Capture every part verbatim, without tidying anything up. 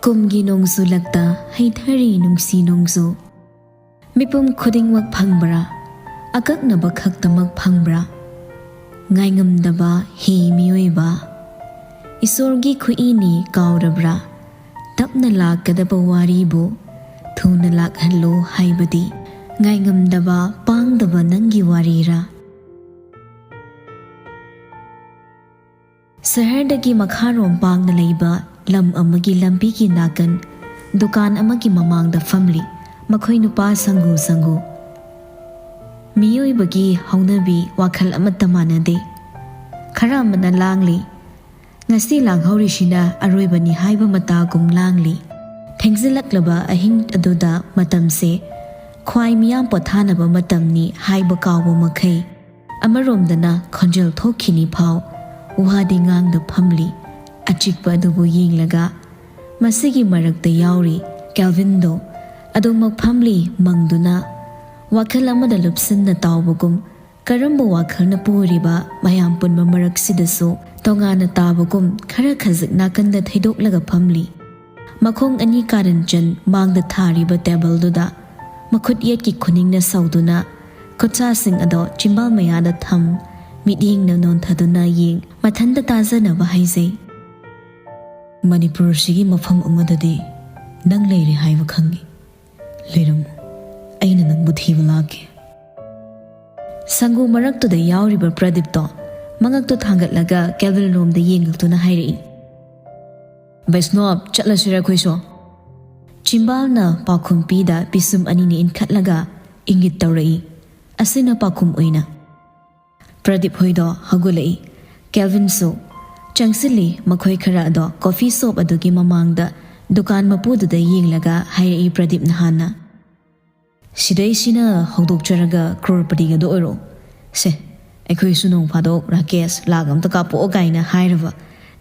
ꯀꯨꯝꯒꯤ ꯅꯣꯡꯖꯨ ꯂꯛꯇ ꯍꯩꯊꯔꯤ ꯅꯨꯡꯁꯤ ꯅꯣꯡꯖꯨ꯫ ꯃꯤꯄꯨꯝ ꯈꯨꯗꯤꯡꯃꯛ ꯐꯪꯕ꯭ꯔꯥ? ꯑꯀꯛꯅꯕ ꯈꯛꯇꯃꯛ ꯐꯪꯕ꯭ꯔꯥ? ꯉꯥꯏꯉꯝꯗꯕ ꯍꯦ ꯃꯤꯑꯣꯏꯕ, ꯏꯁꯣꯔꯒꯤ ꯈꯨꯏꯅꯤ ꯀꯥꯎꯔꯕ꯭ꯔꯥ? ꯇꯞꯅ ꯂꯥꯛꯀꯗꯕ ꯋꯥꯔꯤꯕꯨ ꯊꯨꯅ ꯂꯥꯛꯍꯜꯂꯣ ꯍꯥꯏꯕꯗꯤ ꯉꯥꯏꯉꯝꯗꯕ ꯄꯥꯡꯗꯕ ꯅꯪꯒꯤ ꯋꯥꯔꯤꯔꯥ? ꯁꯍꯔꯗꯒꯤ ꯃꯈꯥꯔꯣꯝ ꯄꯥꯡꯅ ꯂꯩꯕ ꯂꯝ ꯑꯃꯒꯤ ꯂꯝꯕꯤꯒꯤ ꯅꯥꯀꯟ ꯗꯨꯀꯥꯟ ꯑꯃꯒꯤ ꯃꯃꯥꯡꯗ ꯐꯝꯂꯤ ꯃꯈꯣꯏ ꯅꯨꯄꯥ ꯁꯪꯒꯨ ꯁꯪꯒꯨ꯫ ꯃꯤꯑꯣꯏꯕꯒꯤ ꯍꯧꯅꯕꯤ ꯋꯥꯈꯜ ꯑꯃꯠꯇ ꯃꯥꯟꯅꯗꯦ꯫ ꯈꯔ ꯑꯃꯅ ꯂꯥꯡꯂꯤ, ꯉꯁꯤ ꯂꯥꯡꯍꯧꯔꯤꯁꯤꯅ ꯑꯔꯣꯏꯕꯅꯤ ꯍꯥꯏꯕ ꯃꯇꯥꯒꯨꯝ ꯂꯥꯡꯂꯤ꯫ ꯊꯦꯡꯖꯤꯜꯂꯛꯂꯕ ꯑꯍꯤꯡ ꯑꯗꯨꯗ ꯃꯇꯝꯁꯦ ꯈ꯭ꯋꯥꯏ ꯃꯤꯌꯥꯝ ꯄꯣꯊꯥꯅꯕ ꯃꯇꯝꯅꯤ ꯍꯥꯏꯕ ꯀꯥꯎꯕ ꯃꯈꯩ꯫ ꯑꯃꯔꯣꯝꯗꯅ ꯈꯣꯟꯖꯦꯜ ꯊꯣꯛꯈꯤꯅꯤ ꯐꯥꯎ ꯋꯥꯗꯤ ꯉꯥꯡꯗ ꯐꯝꯂꯤ꯫ ꯑꯆꯤꯛꯄ ꯑꯗꯨꯕꯨ ꯌꯦꯡꯂꯒ ꯃꯁꯤꯒꯤ ꯃꯔꯛꯇ ꯌꯥꯎꯔꯤ ꯀꯦꯜꯚꯤꯟꯗꯣ ꯑꯗꯨꯃꯛ ꯐꯝꯂꯤ ꯃꯪꯗꯨꯅ꯫ ꯋꯥꯈꯜ ꯑꯃꯗ ꯂꯨꯞꯁꯤꯟꯅ ꯇꯥꯎꯕꯒꯨꯝ ꯀꯔꯝꯕ ꯋꯥꯈꯜꯅ ꯄꯨꯔꯤꯕ ꯃꯌꯥꯝ ꯄꯨꯟꯕ ꯃꯔꯛꯁꯤꯗꯁꯨ ꯇꯣꯉꯥꯟꯅ ꯇꯥꯕꯒꯨꯝ ꯈꯔ ꯈꯖꯤꯛ ꯅꯥꯀꯟꯗ ꯊꯩꯗꯣꯛꯂꯒ ꯐꯝꯂꯤ꯫ ꯃꯈꯣꯡ ꯑꯅꯤ ꯀꯥꯔꯟꯆꯟ ꯃꯥꯡꯗ ꯊꯥꯔꯤꯕ ꯇꯦꯕꯜꯗꯨꯗ ꯃꯈꯨꯠ ꯌꯦꯠꯀꯤ ꯈꯨꯅꯤꯡꯅ ꯁꯧꯗꯨꯅ ꯈꯨꯠꯁꯥꯁꯤꯡ ꯑꯗꯣ ꯆꯤꯝꯕꯥꯜ ꯃꯌꯥꯗ ꯊꯝ, ꯃꯤꯠꯌꯦꯡꯅ ꯅꯣꯟꯊꯗꯨꯅ ꯌꯦꯡ, ꯃꯊꯟꯇ ꯇꯥꯖꯅꯕ ꯍꯥꯏꯖꯩ꯫ ꯃꯅꯤꯄꯨꯔꯁꯤꯒꯤ ꯃꯐꯝ ꯑꯃꯗꯗꯤ ꯅꯪ ꯂꯩꯔꯦ ꯍꯥꯏꯕ ꯈꯪꯉꯤ꯫ ꯂꯩꯔꯝꯃꯨ, ꯑꯩꯅ ꯅꯪꯕꯨ ꯊꯤꯕ ꯂꯥꯛꯀꯦ꯫ ꯁꯪꯒꯨ ꯃꯔꯛꯇꯨꯗ ꯌꯥꯎꯔꯤꯕ ꯄ꯭ꯔꯗꯤꯞꯇꯣ ꯃꯉꯛꯇꯨ ꯊꯥꯡꯒꯠꯂꯒ ꯀꯦꯜꯚꯤꯟ ꯔꯣꯝꯗ ꯌꯦꯡꯂꯛꯇꯨꯅ ꯍꯥꯏꯔꯛꯏ, "ꯕꯩꯁꯅꯣꯞ, ꯆꯠꯂꯁꯤꯔ ꯑꯩꯈꯣꯏꯁꯨ?" ꯆꯤꯝꯕꯥꯜꯅ ꯄꯥꯎꯈꯨꯝ ꯄꯤꯗ ꯄꯤꯁꯨꯝ ꯑꯅꯤꯅ ꯏꯟꯈꯠꯂꯒ ꯏꯪꯒꯤꯠ ꯇꯧꯔꯛꯏ꯫ ꯑꯁꯤꯅ ꯄꯥꯎꯈꯨꯝ ꯑꯣꯏꯅ ꯄ꯭ꯔꯗꯤꯞ ꯍꯣꯏꯗꯣ ꯍꯧꯒꯠꯂꯛꯏ꯫ ꯀꯦꯜꯚꯤꯟꯁꯨ ꯆꯪꯁꯤꯜꯂꯤ꯫ ꯃꯈꯣꯏ ꯈꯔ ꯑꯗꯣ ꯀꯣꯐꯤ ꯁꯣꯞ ꯑꯗꯨꯒꯤ ꯃꯃꯥꯡꯗ ꯗꯨꯀꯥꯟ ꯃꯄꯨꯗꯨꯗ ꯌꯦꯡꯂꯒ ꯍꯥꯏꯔꯛꯏ ꯄ꯭ꯔꯗꯤꯞꯅ ꯍꯥꯟꯅ, "ꯁꯤꯗꯩꯁꯤꯅ ꯍꯧꯗꯣꯛꯆꯔꯒ ꯀ꯭ꯔꯣꯔꯄꯇꯤꯒꯗꯣ ꯑꯣꯏꯔꯛꯑꯣ꯫ ꯁꯦ, ꯑꯩꯈꯣꯏꯁꯨ ꯅꯣꯡ ꯐꯥꯗꯣꯛ ꯔꯥꯀꯦꯁ ꯂꯥꯛ ꯑꯝꯇ ꯀꯥꯞꯄꯛꯑꯣ ꯀꯥꯏꯅ ꯍꯥꯏꯔꯕ,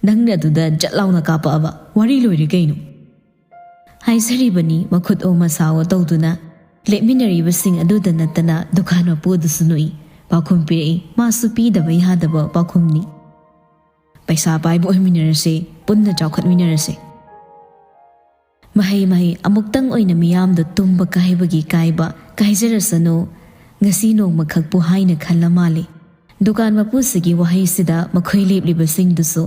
ꯅꯪꯅ ꯑꯗꯨꯗ ꯖꯠ ꯂꯥꯎꯅ ꯀꯥꯞꯄꯛꯑꯕ, ꯋꯥꯔꯤ ꯂꯣꯏꯔꯦ ꯀꯩꯅꯣ?" ꯍꯥꯏꯖꯔꯤꯕꯅꯤ ꯃꯈꯨꯠ ꯑꯣ ꯃꯁꯥ ꯑꯣ ꯇꯧꯗꯨꯅ꯫ ꯂꯦꯞꯃꯤꯟꯅꯔꯤꯕꯁꯤꯡ ꯑꯗꯨꯗ ꯅꯠꯇꯅ ꯗꯨꯀꯥꯟ ꯃꯄꯨ ꯑꯗꯨꯁꯨ ꯅꯣꯛꯏ꯫ ꯄꯥꯎꯈꯨꯝ ꯄꯤꯔꯛꯏ, ꯃꯥꯁꯨ ꯄꯤꯗꯕ ꯌꯥꯗꯕ ꯄꯥꯎꯈꯨꯝꯅꯤ꯫ "ꯄꯩꯁꯥ ꯄꯥꯏꯕ ꯑꯣꯏꯃꯤꯟꯅꯔꯁꯦ, ꯄꯨꯟꯅ ꯆꯥꯎꯈꯠꯃꯤꯟꯅꯔꯁꯦ꯫" ꯃꯍꯩ ꯃꯍꯩ ꯑꯃꯨꯛꯇꯪ ꯑꯣꯏꯅ ꯃꯤꯌꯥꯝꯗ ꯇꯨꯝꯕ ꯀꯥꯏꯕꯒꯤ ꯀꯥꯏꯕ ꯀꯥꯏꯖꯔꯁꯅꯨ, ꯉꯁꯤ ꯅꯣꯡꯃꯈꯛꯄꯨ ꯍꯥꯏꯅ ꯈꯜꯂ ꯃꯥꯜꯂꯤ꯫ ꯗꯨꯀꯥꯟ ꯃꯄꯨꯁꯤꯒꯤ ꯋꯥꯍꯩꯁꯤꯗ ꯃꯈꯣꯏ ꯂꯦꯞꯂꯤꯕꯁꯤꯡꯗꯨꯁꯨ,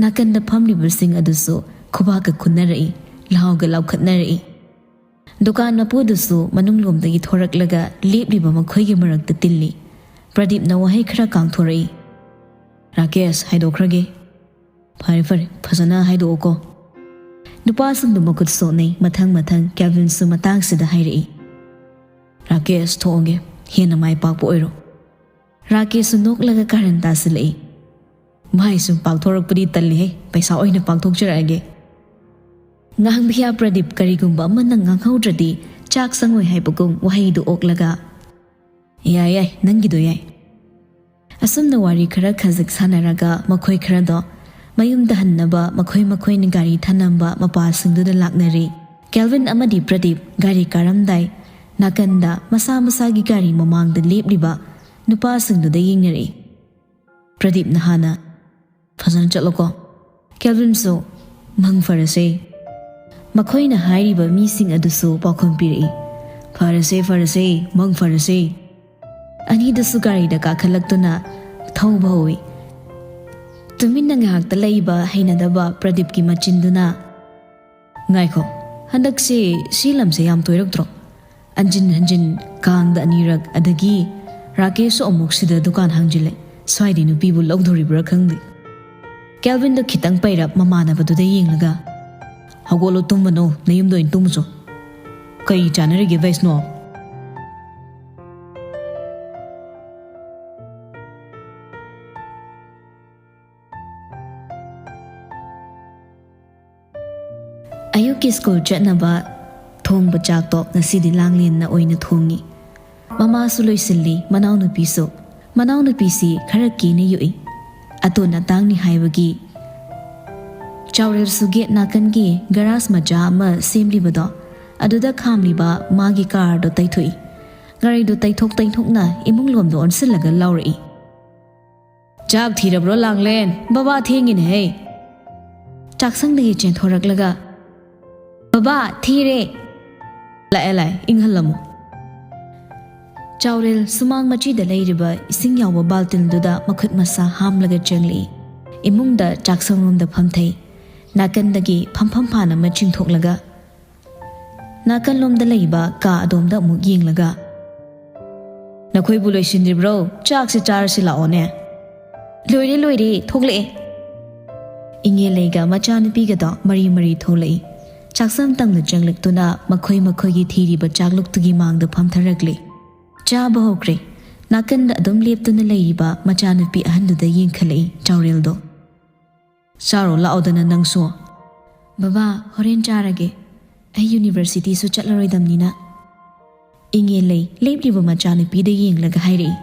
ꯅꯥꯀꯟꯗ ꯐꯝꯂꯤꯕꯁꯤꯡ ꯑꯗꯨꯁꯨ ꯈꯨꯕꯥꯛꯀ ꯈꯨꯟꯅꯔꯛꯏ, ꯂꯍꯥꯎꯒ ꯂꯥꯎꯈꯠꯅꯔꯛꯏ꯫ ꯗꯨꯀꯥꯟ ꯃꯄꯨꯗꯨꯁꯨ ꯃꯅꯨꯡꯂꯣꯝꯗꯒꯤ ꯊꯣꯔꯛꯂꯒ ꯂꯦꯞꯂꯤꯕ ꯃꯈꯣꯏꯒꯤ ꯃꯔꯛꯇ ꯇꯤꯜꯂꯤ꯫ ꯄ꯭ꯔꯗꯤꯞꯅ ꯋꯥꯍꯩ ꯈꯔ ꯀꯥꯡꯊꯣꯔꯛꯏ꯫ "ꯔꯥꯀꯦꯁ, ꯍꯥꯏꯗꯣꯛꯈ꯭ꯔꯒꯦ꯫" "ꯐꯔꯦ ꯐꯔꯦ, ꯐꯖꯅ ꯍꯥꯏꯗꯣꯛꯑꯣꯀꯣ꯫" ꯅꯨꯄꯥꯁꯤꯡꯗꯨ ꯃꯈꯨꯠ ꯁꯣꯛꯅꯩ꯫ ꯃꯊꯪ ꯃꯊꯪ ꯀꯦꯜꯚꯤꯟꯁꯨ ꯃꯇꯥꯡꯁꯤꯗ ꯍꯥꯏꯔꯛꯏ꯫ "ꯔꯥꯀꯦꯁ, ꯊꯣꯛꯑꯒꯦ꯫ ꯍꯦꯟꯅ ꯃꯥꯏ ꯄꯥꯛꯄ ꯑꯣꯏꯔꯣ꯫" ꯔꯥꯀꯦꯁꯁꯨ ꯅꯣꯛꯂꯒ ꯀꯥꯔꯟ ꯇꯥꯁꯤꯜꯂꯛꯏ꯫ "ꯃꯥꯏ ꯁꯨꯝ ꯄꯥꯛꯊꯣꯔꯛꯄꯗꯤ ꯇꯜꯂꯤꯍꯦ, ꯄꯩꯁꯥ ꯑꯣꯏꯅ ꯄꯥꯛꯊꯣꯛꯆꯔꯛꯑꯒꯦ꯫" ꯉꯥꯡꯕꯤꯌꯥ ꯄ꯭ꯔꯗꯤꯞ ꯀꯔꯤꯒꯨꯝꯕ ꯑꯃꯅ ꯉꯥꯡꯍꯧꯗ꯭ꯔꯗꯤ ꯆꯥꯛ ꯆꯪꯉꯣꯏ ꯍꯥꯏꯕꯒꯨꯝ ꯋꯥꯍꯩꯗꯨ ꯑꯣꯛꯂꯒ, "ꯌꯥꯏ ꯌꯥꯏ, ꯅꯪꯒꯤꯗꯣ ꯌꯥꯏ꯫" ꯑꯁꯨꯝꯅ ꯋꯥꯔꯤ ꯈꯔ ꯈꯖꯤꯛ ꯁꯥꯟꯅꯔꯒ ꯃꯈꯣꯏ ꯈꯔꯗꯣ ꯃꯌꯨꯝꯗ ꯍꯟꯅꯕ ꯃꯈꯣꯏ ꯃꯈꯣꯏꯅ ꯒꯥꯔꯤ ꯊꯅꯝꯕ ꯃꯄꯥꯁꯤꯡꯗꯨꯗ ꯂꯥꯛꯅꯔꯤ꯫ ꯀꯦꯜꯚꯤꯟ ꯑꯃꯗꯤ ꯄ꯭ꯔꯗꯤꯞ ꯒꯥꯔꯤ ꯀꯥꯔꯝꯗꯥꯏ ꯅꯥꯀꯟꯗ ꯃꯁꯥ ꯃꯁꯥꯒꯤ ꯒꯥꯔꯤ ꯃꯃꯥꯡꯗ ꯂꯦꯞꯂꯤꯕ ꯅꯨꯄꯥꯁꯤꯡꯗꯨꯗ ꯌꯦꯡꯅꯔꯛꯏ꯫ ꯄ꯭ꯔꯗꯤꯞꯅ ꯍꯥꯟꯅ, "ꯐꯖꯅ ꯆꯠꯂꯣꯀꯣ꯫" ꯀꯦꯜꯚꯤꯟꯁꯨ, "ꯃꯪ ꯐꯔꯁꯦ꯫" ꯃꯈꯣꯏꯅ ꯍꯥꯏꯔꯤꯕ ꯃꯤꯁꯤꯡ ꯑꯗꯨꯁꯨ ꯄꯥꯎꯈꯨꯝ ꯄꯤꯔꯛꯏ, "ꯐꯔꯁꯦ, ꯐꯔꯁꯦ, ꯃꯪ ꯐꯔꯁꯦ꯫" ꯑꯅꯤꯗꯨꯁꯨ ꯒꯥꯔꯤꯗ ꯀꯥꯈꯠꯂꯛꯇꯨꯅ ꯊꯧꯕ ꯍꯧꯏ꯫ ꯇꯨꯃꯤꯟꯅ ꯉꯥꯏꯍꯥꯛꯇ ꯂꯩꯕ ꯍꯩꯅꯗꯕ ꯄ꯭ꯔꯗꯤꯞꯀꯤ ꯃꯆꯤꯟꯗꯨꯅ, "ꯉꯥꯏꯈꯣ, ꯍꯟꯗꯛꯁꯦ ꯁꯤ ꯂꯝꯁꯦ ꯌꯥꯝ ꯇꯣꯏꯔꯛꯇ꯭ꯔꯣ? ꯍꯟꯖꯤꯟ ꯍꯟꯖꯤꯟ ꯀꯥꯡꯗ ꯑꯅꯤꯔꯛ, ꯑꯗꯒꯤ ꯔꯥꯀꯦꯁꯁꯨ ꯑꯃꯨꯛ ꯁꯤꯗ ꯗꯨꯀꯥꯟ ꯍꯥꯡꯖꯤꯜꯂꯦ꯫ ꯁ꯭ꯋꯥꯏꯗꯩ ꯅꯨꯄꯤꯕꯨ ꯂꯧꯗꯣꯔꯤꯕ꯭ꯔꯥ ꯈꯪꯗꯦ꯫" ꯀꯦꯜꯚꯤꯟꯗꯣ ꯈꯤꯇꯪ ꯄꯩꯔꯞ ꯃꯃꯥꯟꯅꯕꯗꯨꯗ ꯌꯦꯡꯂꯒ, "ꯍꯧꯒꯠꯂꯣ, ꯇꯨꯝꯃꯅꯨ, ꯅꯌꯨꯝꯗ ꯑꯣꯏꯅ ꯇꯨꯝꯃꯨꯆꯣ꯫ ꯀꯩ ꯆꯥꯟꯅꯔꯤꯒꯦ ꯚꯩꯁꯅꯣ?" ꯑꯌꯨꯛꯀꯤ ꯁ꯭ꯀꯨꯜ ꯆꯠꯅꯕ ꯊꯣꯡꯕ ꯆꯥꯛꯇꯣ ꯉꯁꯤꯗꯤ ꯂꯥꯡꯂꯦꯟꯅ ꯑꯣꯏꯅ ꯊꯣꯡꯉꯤ꯫ ꯃꯃꯥꯁꯨ ꯂꯣꯏꯁꯤꯜꯂꯤ, ꯃꯅꯥꯎꯅꯨꯄꯤꯁꯨ꯫ ꯃꯅꯥꯎꯅꯨꯄꯤꯁꯤ ꯈꯔ ꯀꯦꯅ ꯌꯣꯛꯏ꯫ ꯑꯇꯣꯟ ꯑꯇꯥꯡꯅꯤ ꯍꯥꯏꯕꯒꯤ ꯆꯥꯎꯔꯦꯜꯁꯨ ꯒꯦꯠ ꯅꯥꯀꯟꯒꯤ ꯒꯔꯥꯖ ꯃꯆꯥ ꯑꯃ ꯁꯦꯝꯂꯤꯕꯗꯣ, ꯑꯗꯨꯗ ꯈꯥꯝꯂꯤꯕ ꯃꯥꯒꯤ ꯀꯥꯔꯗꯣ ꯇꯩꯊꯣꯛꯏ꯫ ꯒꯥꯔꯤꯗꯨ ꯇꯩꯊꯣꯛ ꯇꯩꯊꯣꯛꯅ ꯏꯃꯨꯡ ꯂꯣꯝꯗ ꯑꯣꯟꯁꯤꯜꯂꯒ ꯂꯥꯎꯔꯛꯏ, "ꯆꯥꯛ ꯊꯤꯔꯕ꯭ꯔꯣ ꯂꯥꯡꯂꯦꯟ? ꯕꯕꯥ ꯊꯦꯡꯉꯤꯅꯦꯍꯦ!" ꯆꯥꯛꯁꯪꯗꯒꯤ ꯆꯦꯟꯊꯣꯔꯛꯂꯒ, ꯕꯥ, ꯊꯤꯔꯦ꯫ ꯂꯥꯛꯑꯦ, ꯂꯥꯛꯑꯦ, ꯏꯪꯍꯜꯂꯝꯃꯣ꯫ ꯆꯥꯎꯔꯦꯜ ꯁꯨꯃꯥꯡ ꯃꯆꯤꯗ ꯂꯩꯔꯤꯕ ꯏꯁꯤꯡ ꯌꯥꯎꯕ ꯕꯥꯜꯇꯤꯟꯗꯨꯗ ꯃꯈꯨꯠ ꯃꯁꯥ ꯍꯥꯝꯂꯒ ꯆꯪꯂꯛꯏ꯫ ꯏꯃꯨꯡꯗ ꯆꯥꯛꯁꯪꯂꯣꯝꯗ ꯐꯝꯊꯩ꯫ ꯅꯥꯀꯟꯗꯒꯤ ꯐꯝꯐꯝ ꯐꯥꯟ ꯑꯃ ꯆꯤꯡꯊꯣꯛꯂꯒ ꯅꯥꯀꯜꯂꯣꯝꯗ ꯂꯩꯕ ꯀꯥ ꯑꯗꯣꯝꯗ ꯑꯃꯨꯛ ꯌꯦꯡꯂꯒ, "ꯅꯈꯣꯏꯕꯨ ꯂꯣꯏꯁꯤꯟꯗ꯭ꯔꯤꯕ꯭ꯔꯣ? ꯆꯥꯛꯁꯦ ꯆꯥꯔꯁꯤ ꯂꯥꯛꯑꯣꯅꯦ꯫" "ꯂꯣꯏꯔꯦ, ꯂꯣꯏꯔꯦ, ꯊꯣꯛꯂꯛꯑꯦ꯫" ꯏꯉꯦꯜꯂꯩꯒ ꯃꯆꯥꯅꯨꯄꯤꯒꯗꯣ ꯃꯔꯤ ꯃꯔꯤ ꯊꯣꯛꯂꯛꯏ꯫ ꯆꯥꯛꯁꯪ ꯇꯪꯅ ꯆꯪꯂꯛꯇꯨꯅ ꯃꯈꯣꯏ ꯃꯈꯣꯏꯒꯤ ꯊꯤꯔꯤꯕ ꯆꯥꯛꯂꯨꯛꯇꯨꯒꯤ ꯃꯥꯡꯗ ꯐꯝꯊꯔꯛꯂꯦ꯫ ꯆꯥꯕ ꯍꯧꯈ꯭ꯔꯦ꯫ ꯅꯥꯀꯟꯗ ꯑꯗꯨꯝ ꯂꯦꯞꯇꯨꯅ ꯂꯩꯔꯤꯕ ꯃꯆꯥꯅꯨꯄꯤ ꯑꯍꯟꯗꯨꯗ ꯌꯦꯡꯈꯠꯂꯛꯏ ꯆꯥꯎꯔꯦꯜꯗꯣ꯫ "ꯆꯥꯔꯣ ꯂꯥꯛꯑꯣꯗꯅ ꯅꯪꯁꯨ꯫" "ꯕꯕꯥ, ꯍꯣꯔꯦꯟ ꯆꯥꯔꯒꯦ꯫ ꯑꯩ ꯌꯨꯅꯤꯚꯔꯁꯤꯇꯤꯁꯨ ꯆꯠꯂꯔꯣꯏꯗꯝꯅꯤꯅ꯫" ꯏꯉꯦꯜꯂꯩ ꯂꯦꯞꯂꯤꯕ ꯃꯆꯥꯅꯨꯄꯤꯗ ꯌꯦꯡꯂꯒ ꯍꯥꯏꯔꯛꯏ,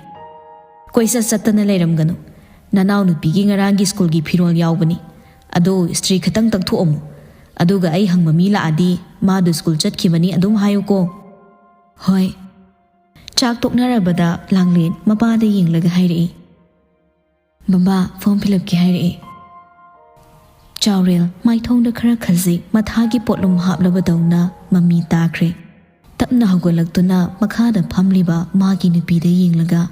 "ꯀꯣꯏꯆꯠ ꯆꯠꯇꯅ ꯂꯩꯔꯝꯒꯅꯨ꯫ ꯅꯅꯥꯎꯅꯨꯄꯤꯒꯤ ꯉꯔꯥꯡꯒꯤ ꯁ꯭ꯀꯨꯜꯒꯤ ꯐꯤꯔꯣꯜ ꯌꯥꯎꯕꯅꯤ꯫ ꯑꯗꯣ ꯏꯁꯇ꯭ꯔꯤ ꯈꯇꯪ ꯇꯛꯊꯣꯛꯑꯝꯃꯨ꯫ ꯑꯗꯨꯒ ꯑꯩ ꯍꯪꯕ ꯃꯤ ꯂꯥꯛꯑꯗꯤ ꯃꯥꯗꯣ ꯁ꯭ꯀꯨꯜ ꯆꯠꯈꯤꯕꯅꯤ ꯑꯗꯨꯝ ꯍꯥꯏꯌꯨꯀꯣ꯫" "ꯍꯣꯏ꯫" ꯆꯥꯛ ꯇꯣꯛꯅꯔꯕꯗ ꯂꯥꯡꯂꯦꯟ ꯃꯄꯥꯗ ꯌꯦꯡꯂꯒ ꯍꯥꯏꯔꯛꯏ, "ꯕꯕꯥ, ꯐꯣꯔꯝ ꯐꯤꯜ ꯑꯞꯀꯤ ꯍꯥꯏꯔꯛꯑꯦ꯫" ꯆꯥꯎꯔꯦꯜ ꯃꯥꯏꯊꯣꯡꯗ ꯈꯔ ꯈꯖꯤꯛ ꯃꯊꯥꯒꯤ ꯄꯣꯠꯂꯨꯝ ꯍꯥꯞꯂꯕꯗꯧꯅ ꯃꯃꯤ ꯇꯥꯈ꯭ꯔꯦ꯫ ꯇꯞꯅ ꯍꯧꯒꯠꯂꯛꯇꯨꯅ ꯃꯈꯥꯗ ꯐꯝꯂꯤꯕ ꯃꯥꯒꯤ ꯅꯨꯄꯤꯗ ꯌꯦꯡꯂꯒ,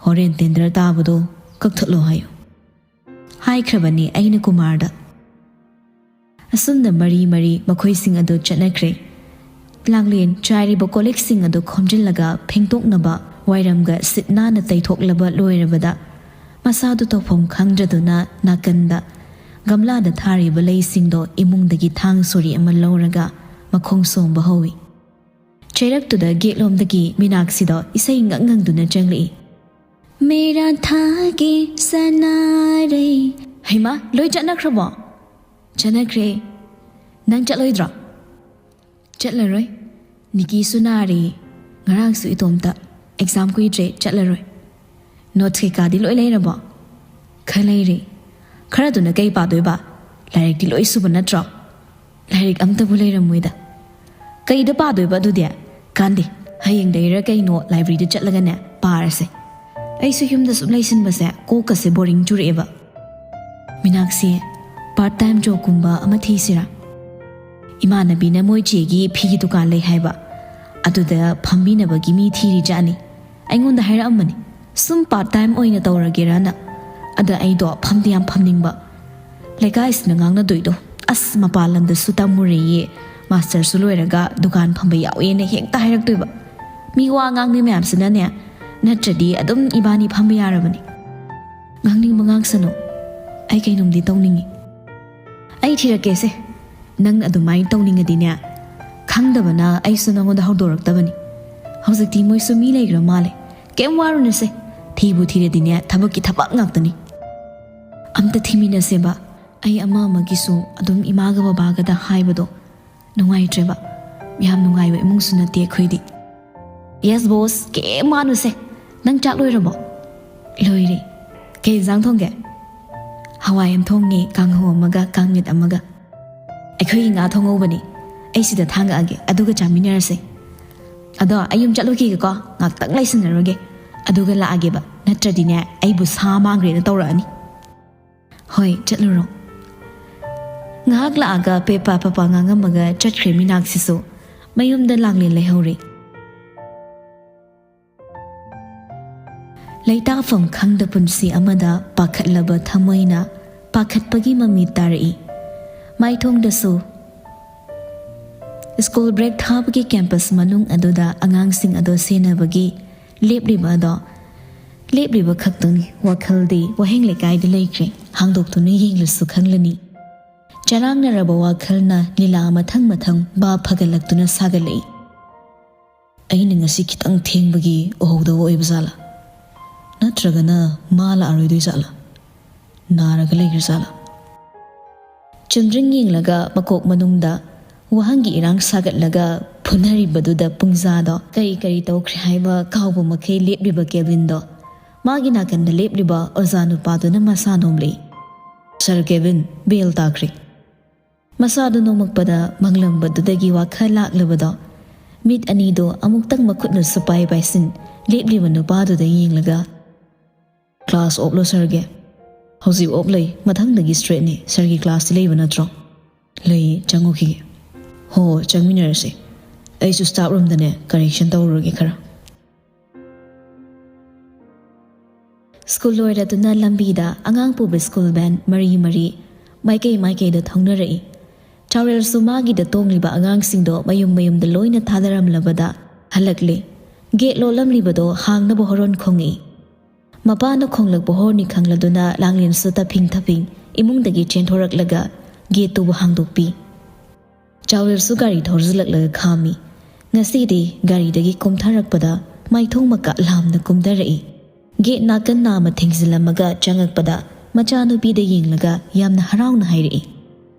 "ꯍꯣꯔꯦꯟ ꯇꯦꯟꯗꯔ ꯇꯥꯕꯗꯣ ꯀꯛꯊꯠꯂꯣ ꯍꯥꯏꯌꯨ꯫" "ꯍꯥꯏꯈ꯭ꯔꯕꯅꯤ ꯑꯩꯅ ꯀꯨꯃꯥꯔꯗ꯫" ꯑꯁꯨꯝꯅ ꯃꯔꯤ ꯃꯔꯤ ꯃꯈꯣꯏꯁꯤꯡ ꯑꯗꯨ ꯆꯠꯅꯈ꯭ꯔꯦ꯫ ꯂꯥꯡꯂꯦꯟ ꯆꯥꯏꯔꯤꯕ ꯀꯣꯜꯂꯤꯛꯁꯤꯡ ꯑꯗꯨ ꯈꯣꯝꯖꯤꯜꯂꯒ ꯐꯦꯡꯗꯣꯛꯅꯕ ꯋꯥꯏꯔꯝꯒ ꯁꯤꯠ ꯅꯥꯟꯅ ꯇꯩꯊꯣꯛꯂꯕ ꯂꯣꯏꯔꯕꯗ, ꯃꯁꯥꯗꯨ ꯇꯧꯐꯝ ꯈꯪꯗ꯭ꯔꯗꯨꯅ ꯅꯥꯀꯟꯗ ꯒꯝꯂꯥꯗ ꯊꯥꯔꯤꯕ ꯂꯩꯁꯤꯡꯗꯣ ꯏꯃꯨꯡꯗꯒꯤ ꯊꯥꯡ ꯁꯣꯔꯤ ꯑꯃ ꯂꯧꯔꯒ ꯃꯈꯣꯡ ꯁꯣꯝꯕ ꯍꯧꯏ꯫ ꯆꯩꯔꯛꯇꯨꯗ ꯒꯦꯠꯂꯣꯝꯗꯒꯤ ꯃꯤꯅꯥꯛꯁꯤꯗꯣ ꯏꯁꯩ ꯉꯛ ꯉꯪꯗꯨꯅ ꯆꯪꯂꯛꯏ꯫ "ꯃꯦꯔꯥ ꯊꯥꯒꯤ ꯁꯅꯥꯔꯩ꯫" "ꯍꯩꯃꯥ, ꯂꯣꯏ ꯆꯠꯅꯈ꯭ꯔꯕꯣ?" "ꯆꯠꯅꯈ꯭ꯔꯦ꯫ ꯅꯪ ꯆꯠꯂꯣꯏꯗ꯭ꯔꯣ?" "ꯆꯠꯂꯔꯣꯏ꯫ ꯅꯤꯀꯤꯁꯨ ꯅꯥꯔꯤ꯫ ꯉꯔꯥꯡꯁꯨ ꯏꯇꯣꯝꯇ꯫ ꯑꯦꯛꯖꯥꯝ ꯀꯨꯏꯗ꯭ꯔꯦ, ꯆꯠꯂꯔꯣꯏ꯫" "ꯅꯣꯠꯁ ꯀꯩꯀꯥꯗꯤ ꯂꯣꯏ ꯂꯩꯔꯕꯣ?" "ꯈꯔ ꯂꯩꯔꯤ꯫" "ꯈꯔꯗꯨꯅ ꯀꯩ ꯄꯥꯗꯣꯏꯕ? ꯂꯥꯏꯔꯤꯛꯇꯤ ꯂꯣꯏ ꯁꯨꯕ ꯅꯠꯇ꯭ꯔꯣ?" "ꯂꯥꯏꯔꯤꯛ ꯑꯝꯇꯕꯨ ꯂꯩꯔꯝꯃꯣꯏꯗ꯫" "ꯀꯩꯗ ꯄꯥꯗꯣꯏꯕ ꯑꯗꯨꯗꯤ?" "ꯀꯥꯟꯗꯦ, ꯍꯌꯦꯡꯗꯩꯔ ꯀꯩꯅꯣ ꯂꯥꯏꯕ꯭ꯔꯦꯔꯤꯗ ꯆꯠꯂꯒꯅꯦ ꯄꯥꯔꯁꯦ꯫ ꯑꯩꯁꯨ ꯌꯨꯝꯗ ꯁꯨꯝ ꯂꯩꯁꯤꯟꯕꯁꯦ ꯀꯣꯛꯀꯁꯦ ꯕꯣꯔꯤꯡ ꯆꯨꯔꯛꯑꯦꯕ꯫" "ꯃꯤꯅꯥꯛꯁꯤ, ꯄꯥꯔꯠ ꯇꯥꯏꯝ ꯖꯣꯕꯀꯨꯝꯕ ꯑꯃ ꯊꯤꯁꯤꯔꯥ?" ꯏꯃꯥꯟꯅꯕꯤꯅ ꯃꯣꯏ ꯆꯦꯒꯤ ꯐꯤꯒꯤ ꯗꯨꯀꯥꯟ ꯂꯩ ꯍꯥꯏꯕ, ꯑꯗꯨꯗ ꯐꯝꯕꯤꯅꯕꯒꯤ ꯃꯤ ꯊꯤꯔꯤꯖꯥꯠꯅꯤ꯫ ꯑꯩꯉꯣꯟꯗ ꯍꯥꯏꯔꯛꯑꯝꯕꯅꯤ, ꯁꯨꯝ ꯄꯥꯔꯠ ꯇꯥꯏꯝ ꯑꯣꯏꯅ ꯇꯧꯔꯒꯦꯔꯅ꯫ ꯑꯗ ꯑꯩꯗꯣ ꯐꯝꯗꯤ ꯌꯥꯝ ꯐꯝꯅꯤꯡꯕ꯫ ꯂꯩꯀꯥꯏꯁꯤꯅ ꯉꯥꯡꯅꯗꯣꯏꯗꯣ, "ꯑꯁ, ꯃꯄꯥꯟ ꯂꯝꯗꯁꯨ ꯇꯝꯃꯨꯔꯦꯌꯦ, ꯃꯥꯁꯇꯔꯁꯨ ꯂꯣꯏꯔꯒ ꯗꯨꯀꯥꯟ ꯐꯝꯕ ꯌꯥꯎꯋꯦꯅ" ꯍꯦꯛꯇ ꯍꯥꯏꯔꯛꯇꯣꯏꯕ꯫ ꯃꯤ ꯋꯥ ꯉꯥꯡꯕꯤ ꯃꯌꯥꯝꯁꯤꯅꯅꯦ, ꯅꯠꯇ꯭ꯔꯗꯤ ꯑꯗꯨꯝ ꯏꯕꯥꯅꯤ ꯐꯝꯕ ꯌꯥꯔꯕꯅꯤ꯫ ꯉꯥꯡꯅꯤꯡꯕ ꯉꯥꯡꯁꯅꯨ, ꯑꯩ ꯀꯩꯅꯣꯝꯗꯤ ꯇꯧꯅꯤꯡꯉꯤ꯫ ꯑꯩ ꯊꯤꯔꯛꯀꯦꯁꯦ, ꯅꯪ ꯑꯗꯨꯃꯥꯏꯅ ꯇꯧꯅꯤꯡꯉꯗꯤꯅꯦ, ꯈꯪꯗꯕꯅ ꯑꯩꯁꯨ ꯅꯉꯣꯟꯗ ꯍꯧꯗꯣꯔꯛꯇꯕꯅꯤ꯫ ꯍꯧꯖꯤꯛꯇꯤ ꯃꯣꯏꯁꯨ ꯃꯤ ꯂꯩꯈ꯭ꯔ ꯃꯥꯜꯂꯦ, ꯀꯩꯝ ꯋꯥꯔꯨꯅꯨꯁꯦ, ꯊꯤꯕꯨ ꯊꯤꯔꯗꯤꯅꯦ ꯊꯕꯛꯀꯤ ꯊꯕꯛ ꯉꯥꯛꯇꯅꯤ꯫ ꯑꯝꯇ ꯊꯤꯃꯤꯟꯅꯁꯦꯕ, ꯑꯩ ꯑꯃ ꯑꯃꯒꯤꯁꯨ ꯑꯗꯨꯝ ꯏꯃꯥꯒ ꯕꯕꯥꯒꯗ ꯍꯥꯏꯕꯗꯣ ꯅꯨꯡꯉꯥꯏꯇ꯭ꯔꯦꯕ꯫ ꯌꯥꯝ ꯅꯨꯡꯉꯥꯏꯕ ꯏꯃꯨꯡꯁꯨ ꯅꯠꯇꯦ ꯑꯩꯈꯣꯏꯗꯤ꯫ "ꯌꯦꯁ ꯕꯣꯁ, ꯀꯩꯝ ꯋꯥꯅꯨꯁꯦ꯫ ꯅꯪ ꯆꯥꯛ ꯂꯣꯏꯔꯕꯣ?" "ꯂꯣꯏꯔꯦ꯫ ꯀꯩ ꯌꯦꯟꯖꯥꯡ ꯊꯣꯡꯒꯦ?" "ꯍꯋꯥꯏ ꯑꯃ ꯊꯣꯡꯉꯦ, ꯀꯥꯡꯍꯧ ꯑꯃꯒ, ꯀꯥꯡꯃꯦꯠ ꯑꯃꯒ꯫ ꯑꯩꯈꯣꯏꯒꯤ ꯉꯥ ꯊꯣꯡꯍꯧꯕꯅꯦ꯫ ꯑꯩ ꯁꯤꯗ ꯊꯥꯡꯉꯛꯑꯒꯦ, ꯑꯗꯨꯒ ꯆꯥꯃꯤꯟꯅꯔꯁꯦ꯫ ꯑꯗꯣ ꯑꯩ ꯌꯨꯝ ꯆꯠꯂꯨꯈꯤꯒꯦꯀꯣ, ꯉꯥꯛꯇꯪ ꯂꯩꯁꯟꯅꯔꯨꯒꯦ꯫ ꯑꯗꯨꯒ ꯂꯥꯛꯑꯒꯦꯕ, ꯅꯠꯇ꯭ꯔꯗꯤꯅꯦ ꯑꯩꯕꯨ ꯁꯥ ꯃꯥꯡꯈ꯭ꯔꯦꯅ ꯇꯧꯔꯛꯑꯅꯤ"꯫ "ꯍꯣꯏ, ꯆꯠꯂꯨꯔꯣ"꯫ ꯉꯥꯏꯍꯥꯛ ꯂꯥꯛꯑꯒ ꯄꯦꯄꯥ ꯄꯄꯥ ꯉꯥꯡꯉꯝꯃꯒ ꯆꯠꯈ꯭ꯔꯦ ꯃꯤꯅꯥꯛꯁꯤꯁꯨ꯫ ꯃꯌꯨꯝꯗ ꯂꯥꯡꯂꯦꯟ ꯂꯩꯍꯧꯔꯦ꯫ ꯂꯩꯇꯥꯐꯝ ꯈꯪꯗ ꯄꯨꯟꯁꯤ ꯑꯃꯗ ꯄꯥꯈꯠꯂꯕ ꯊꯃꯣꯏꯅ ꯄꯥꯈꯠꯄꯒꯤ ꯃꯃꯤ ꯇꯥꯔꯛꯏ꯫ ꯃꯥꯏꯊꯣꯡꯗꯁꯨ꯫ ꯁ꯭ꯀꯨꯜ ꯕ꯭ꯔꯦꯛ ꯊꯥꯕꯒꯤ ꯀꯦꯝꯄꯁ ꯃꯅꯨꯡ ꯑꯗꯨꯗ ꯑꯉꯥꯡꯁꯤꯡ ꯑꯗꯣ ꯁꯦꯟꯅꯕꯒꯤ ꯂꯦꯞꯂꯤꯕ ꯑꯗꯣ, ꯂꯦꯞꯂꯤꯕ ꯈꯛꯇꯅꯤ꯫ ꯋꯥꯈꯜꯗꯤ ꯋꯥꯍꯦꯡ ꯂꯩꯀꯥꯏꯗ ꯂꯩꯈ꯭ꯔꯦ꯫ ꯍꯥꯡꯗꯣꯛꯇꯨꯅ ꯌꯦꯡꯂꯁꯨ ꯈꯪꯂꯅꯤ꯫ ꯆꯔꯥꯡꯅꯔꯕ ꯋꯥꯈꯜꯅ ꯂꯤꯂꯥ ꯃꯊꯪ ꯃꯊꯪ ꯚꯥꯞ ꯐꯒꯠꯂꯛꯇꯨꯅ ꯁꯥꯒꯠꯂꯛꯏ꯫ ꯑꯩꯅ ꯉꯁꯤ ꯈꯤꯇꯪ ꯊꯦꯡꯕꯒꯤ ꯎꯍꯧꯗꯕ ꯑꯣꯏꯕ ꯖꯥꯠꯂꯥ? ꯅꯠꯇ꯭ꯔꯒꯅ ꯃꯥ ꯂꯥꯛꯑꯔꯣꯏꯗꯣꯏ ꯖꯥꯠꯂꯥ? ꯅꯥꯔꯒ ꯂꯩꯈ꯭ꯔ ꯖꯥꯠꯂꯥ? ꯆꯨꯝꯗ꯭ꯔꯤꯡ ꯌꯦꯡꯂꯒ ꯃꯀꯣꯛ ꯃꯅꯨꯡꯗ ꯋꯥꯍꯪꯒꯤ ꯏꯔꯥꯡ ꯁꯥꯒꯠꯂꯒ ꯐꯨꯅꯔꯤꯕꯗꯨꯗ ꯄꯨꯡꯖꯥꯗꯣ ꯀꯔꯤ ꯀꯔꯤ ꯇꯧꯈ꯭ꯔꯦ ꯍꯥꯏꯕ ꯀꯥꯎꯕ ꯃꯈꯩ ꯂꯦꯞꯂꯤꯕ ꯀꯦꯕꯤꯟꯗꯣ, ꯃꯥꯒꯤ ꯅꯥꯀꯟꯗ ꯂꯦꯞꯂꯤꯕ ꯑꯣꯖꯥ ꯅꯨꯄꯥꯗꯨꯅ ꯃꯁꯥ ꯅꯣꯝꯂꯤ꯫ "ꯁꯥꯔ ꯀꯦꯕꯤꯟ, ꯕꯦꯜ ꯇꯥꯈ꯭ꯔꯦ"꯫ ꯃꯁꯥꯗꯨ ꯅꯣꯝꯃꯛꯄꯗ ꯃꯪꯂꯝꯕꯗꯨꯗꯒꯤ ꯋꯥꯈꯜ ꯂꯥꯛꯂꯕꯗꯣ, ꯃꯤꯠ ꯑꯅꯤꯗꯨ ꯑꯃꯨꯛꯇꯪ ꯃꯈꯨꯠꯅ ꯁꯨꯄꯥꯏ ꯄꯥꯏꯁꯤꯟ ꯂꯦꯞꯂꯤꯕ ꯅꯨꯄꯥꯗꯨꯗ ꯌꯦꯡꯂꯒ, "ꯀ꯭ꯂꯥꯁ ꯑꯣꯞꯂꯣ ꯁꯥꯔꯒꯤ?" "ꯍꯧꯖꯤꯛ ꯑꯣꯞ ꯂꯩ, ꯃꯊꯪꯗꯒꯤ ꯁ꯭ꯇ꯭ꯔꯦꯠꯅꯤ꯫ ꯁꯥꯔꯒꯤ ꯀ꯭ꯂꯥꯁꯇꯤ ꯂꯩꯕ ꯅꯠꯇ꯭ꯔꯣ?" "ꯂꯩꯌꯦ, ꯆꯪꯉꯨꯈꯤꯒꯦ"꯫ ꯍꯣ, ꯆꯪꯃꯤꯟꯅꯔꯁꯦ꯫ ꯑꯩꯁꯨ staff roomꯗꯅꯦ correction ꯇꯧꯔꯨꯔꯒꯦ ꯈꯔ꯫ ꯁ꯭ꯀꯨꯜ ꯂꯣꯏꯔꯗꯨꯅ ꯂꯝꯕꯤꯗ ꯑꯉꯥꯡ ꯄꯨꯕ ꯁ꯭ꯀꯨꯜ ꯚꯦꯟ ꯃꯔꯤ ꯃꯔꯤ ꯃꯥꯏꯀꯩ ꯃꯥꯏꯀꯩꯗ ꯊꯧꯅꯔꯛꯏ꯫ ꯆꯥꯎꯔꯦꯜꯁꯨ ꯃꯥꯒꯤꯗ ꯇꯣꯡꯂꯤꯕ ꯑꯉꯥꯡꯁꯤꯡꯗꯣ ꯃꯌꯨꯝ ꯃꯌꯨꯝꯗ ꯂꯣꯏꯅ ꯊꯥꯗꯔꯝꯂꯕꯗ ꯍꯜꯂꯛꯂꯦ꯫ ꯒꯦꯠ ꯂꯣꯜꯂꯝꯂꯤꯕꯗꯣ ꯍꯥꯡꯅꯕ ꯍꯣꯔꯣꯟ ꯈꯣꯡꯉꯛꯏ꯫ ꯃꯄꯥꯅ ꯈꯣꯡꯂꯛꯄ ꯍꯣꯔꯣꯟꯅꯤ ꯈꯪꯂꯗꯨꯅ ꯂꯥꯡꯂꯦꯟꯁꯨ ꯇꯞꯐꯤꯡ ꯇꯞꯐꯤꯡ ꯏꯃꯨꯡꯗꯒꯤ ꯆꯦꯟꯊꯣꯔꯛꯂꯒ ꯒꯦꯠꯇꯨꯕꯨ ꯍꯥꯡꯗꯣꯛꯄꯤ꯫ ꯆꯥꯎꯔꯦꯜꯁꯨ ꯒꯥꯔꯤ ꯊꯧꯖꯤꯜꯂꯛꯂꯒ ꯈꯥꯝꯃꯤ꯫ ꯉꯁꯤꯗꯤ ꯒꯥꯔꯤꯗꯒꯤ ꯀꯨꯝꯊꯔꯛꯄꯗ ꯃꯥꯏꯊꯣꯡ ꯃꯀꯥ ꯂꯥꯝꯅ ꯀꯨꯝꯊꯔꯛꯏ꯫ ꯒꯦꯠ ꯅꯥꯀꯟ ꯅꯥꯝꯃ ꯊꯤꯡꯖꯤꯜꯂꯝꯃꯒ ꯆꯪꯉꯛꯄꯗ ꯃꯆꯥꯅꯨꯄꯤꯗ ꯌꯦꯡꯂꯒ ꯌꯥꯝꯅ ꯍꯔꯥꯎꯅ ꯍꯥꯏꯔꯛꯏ,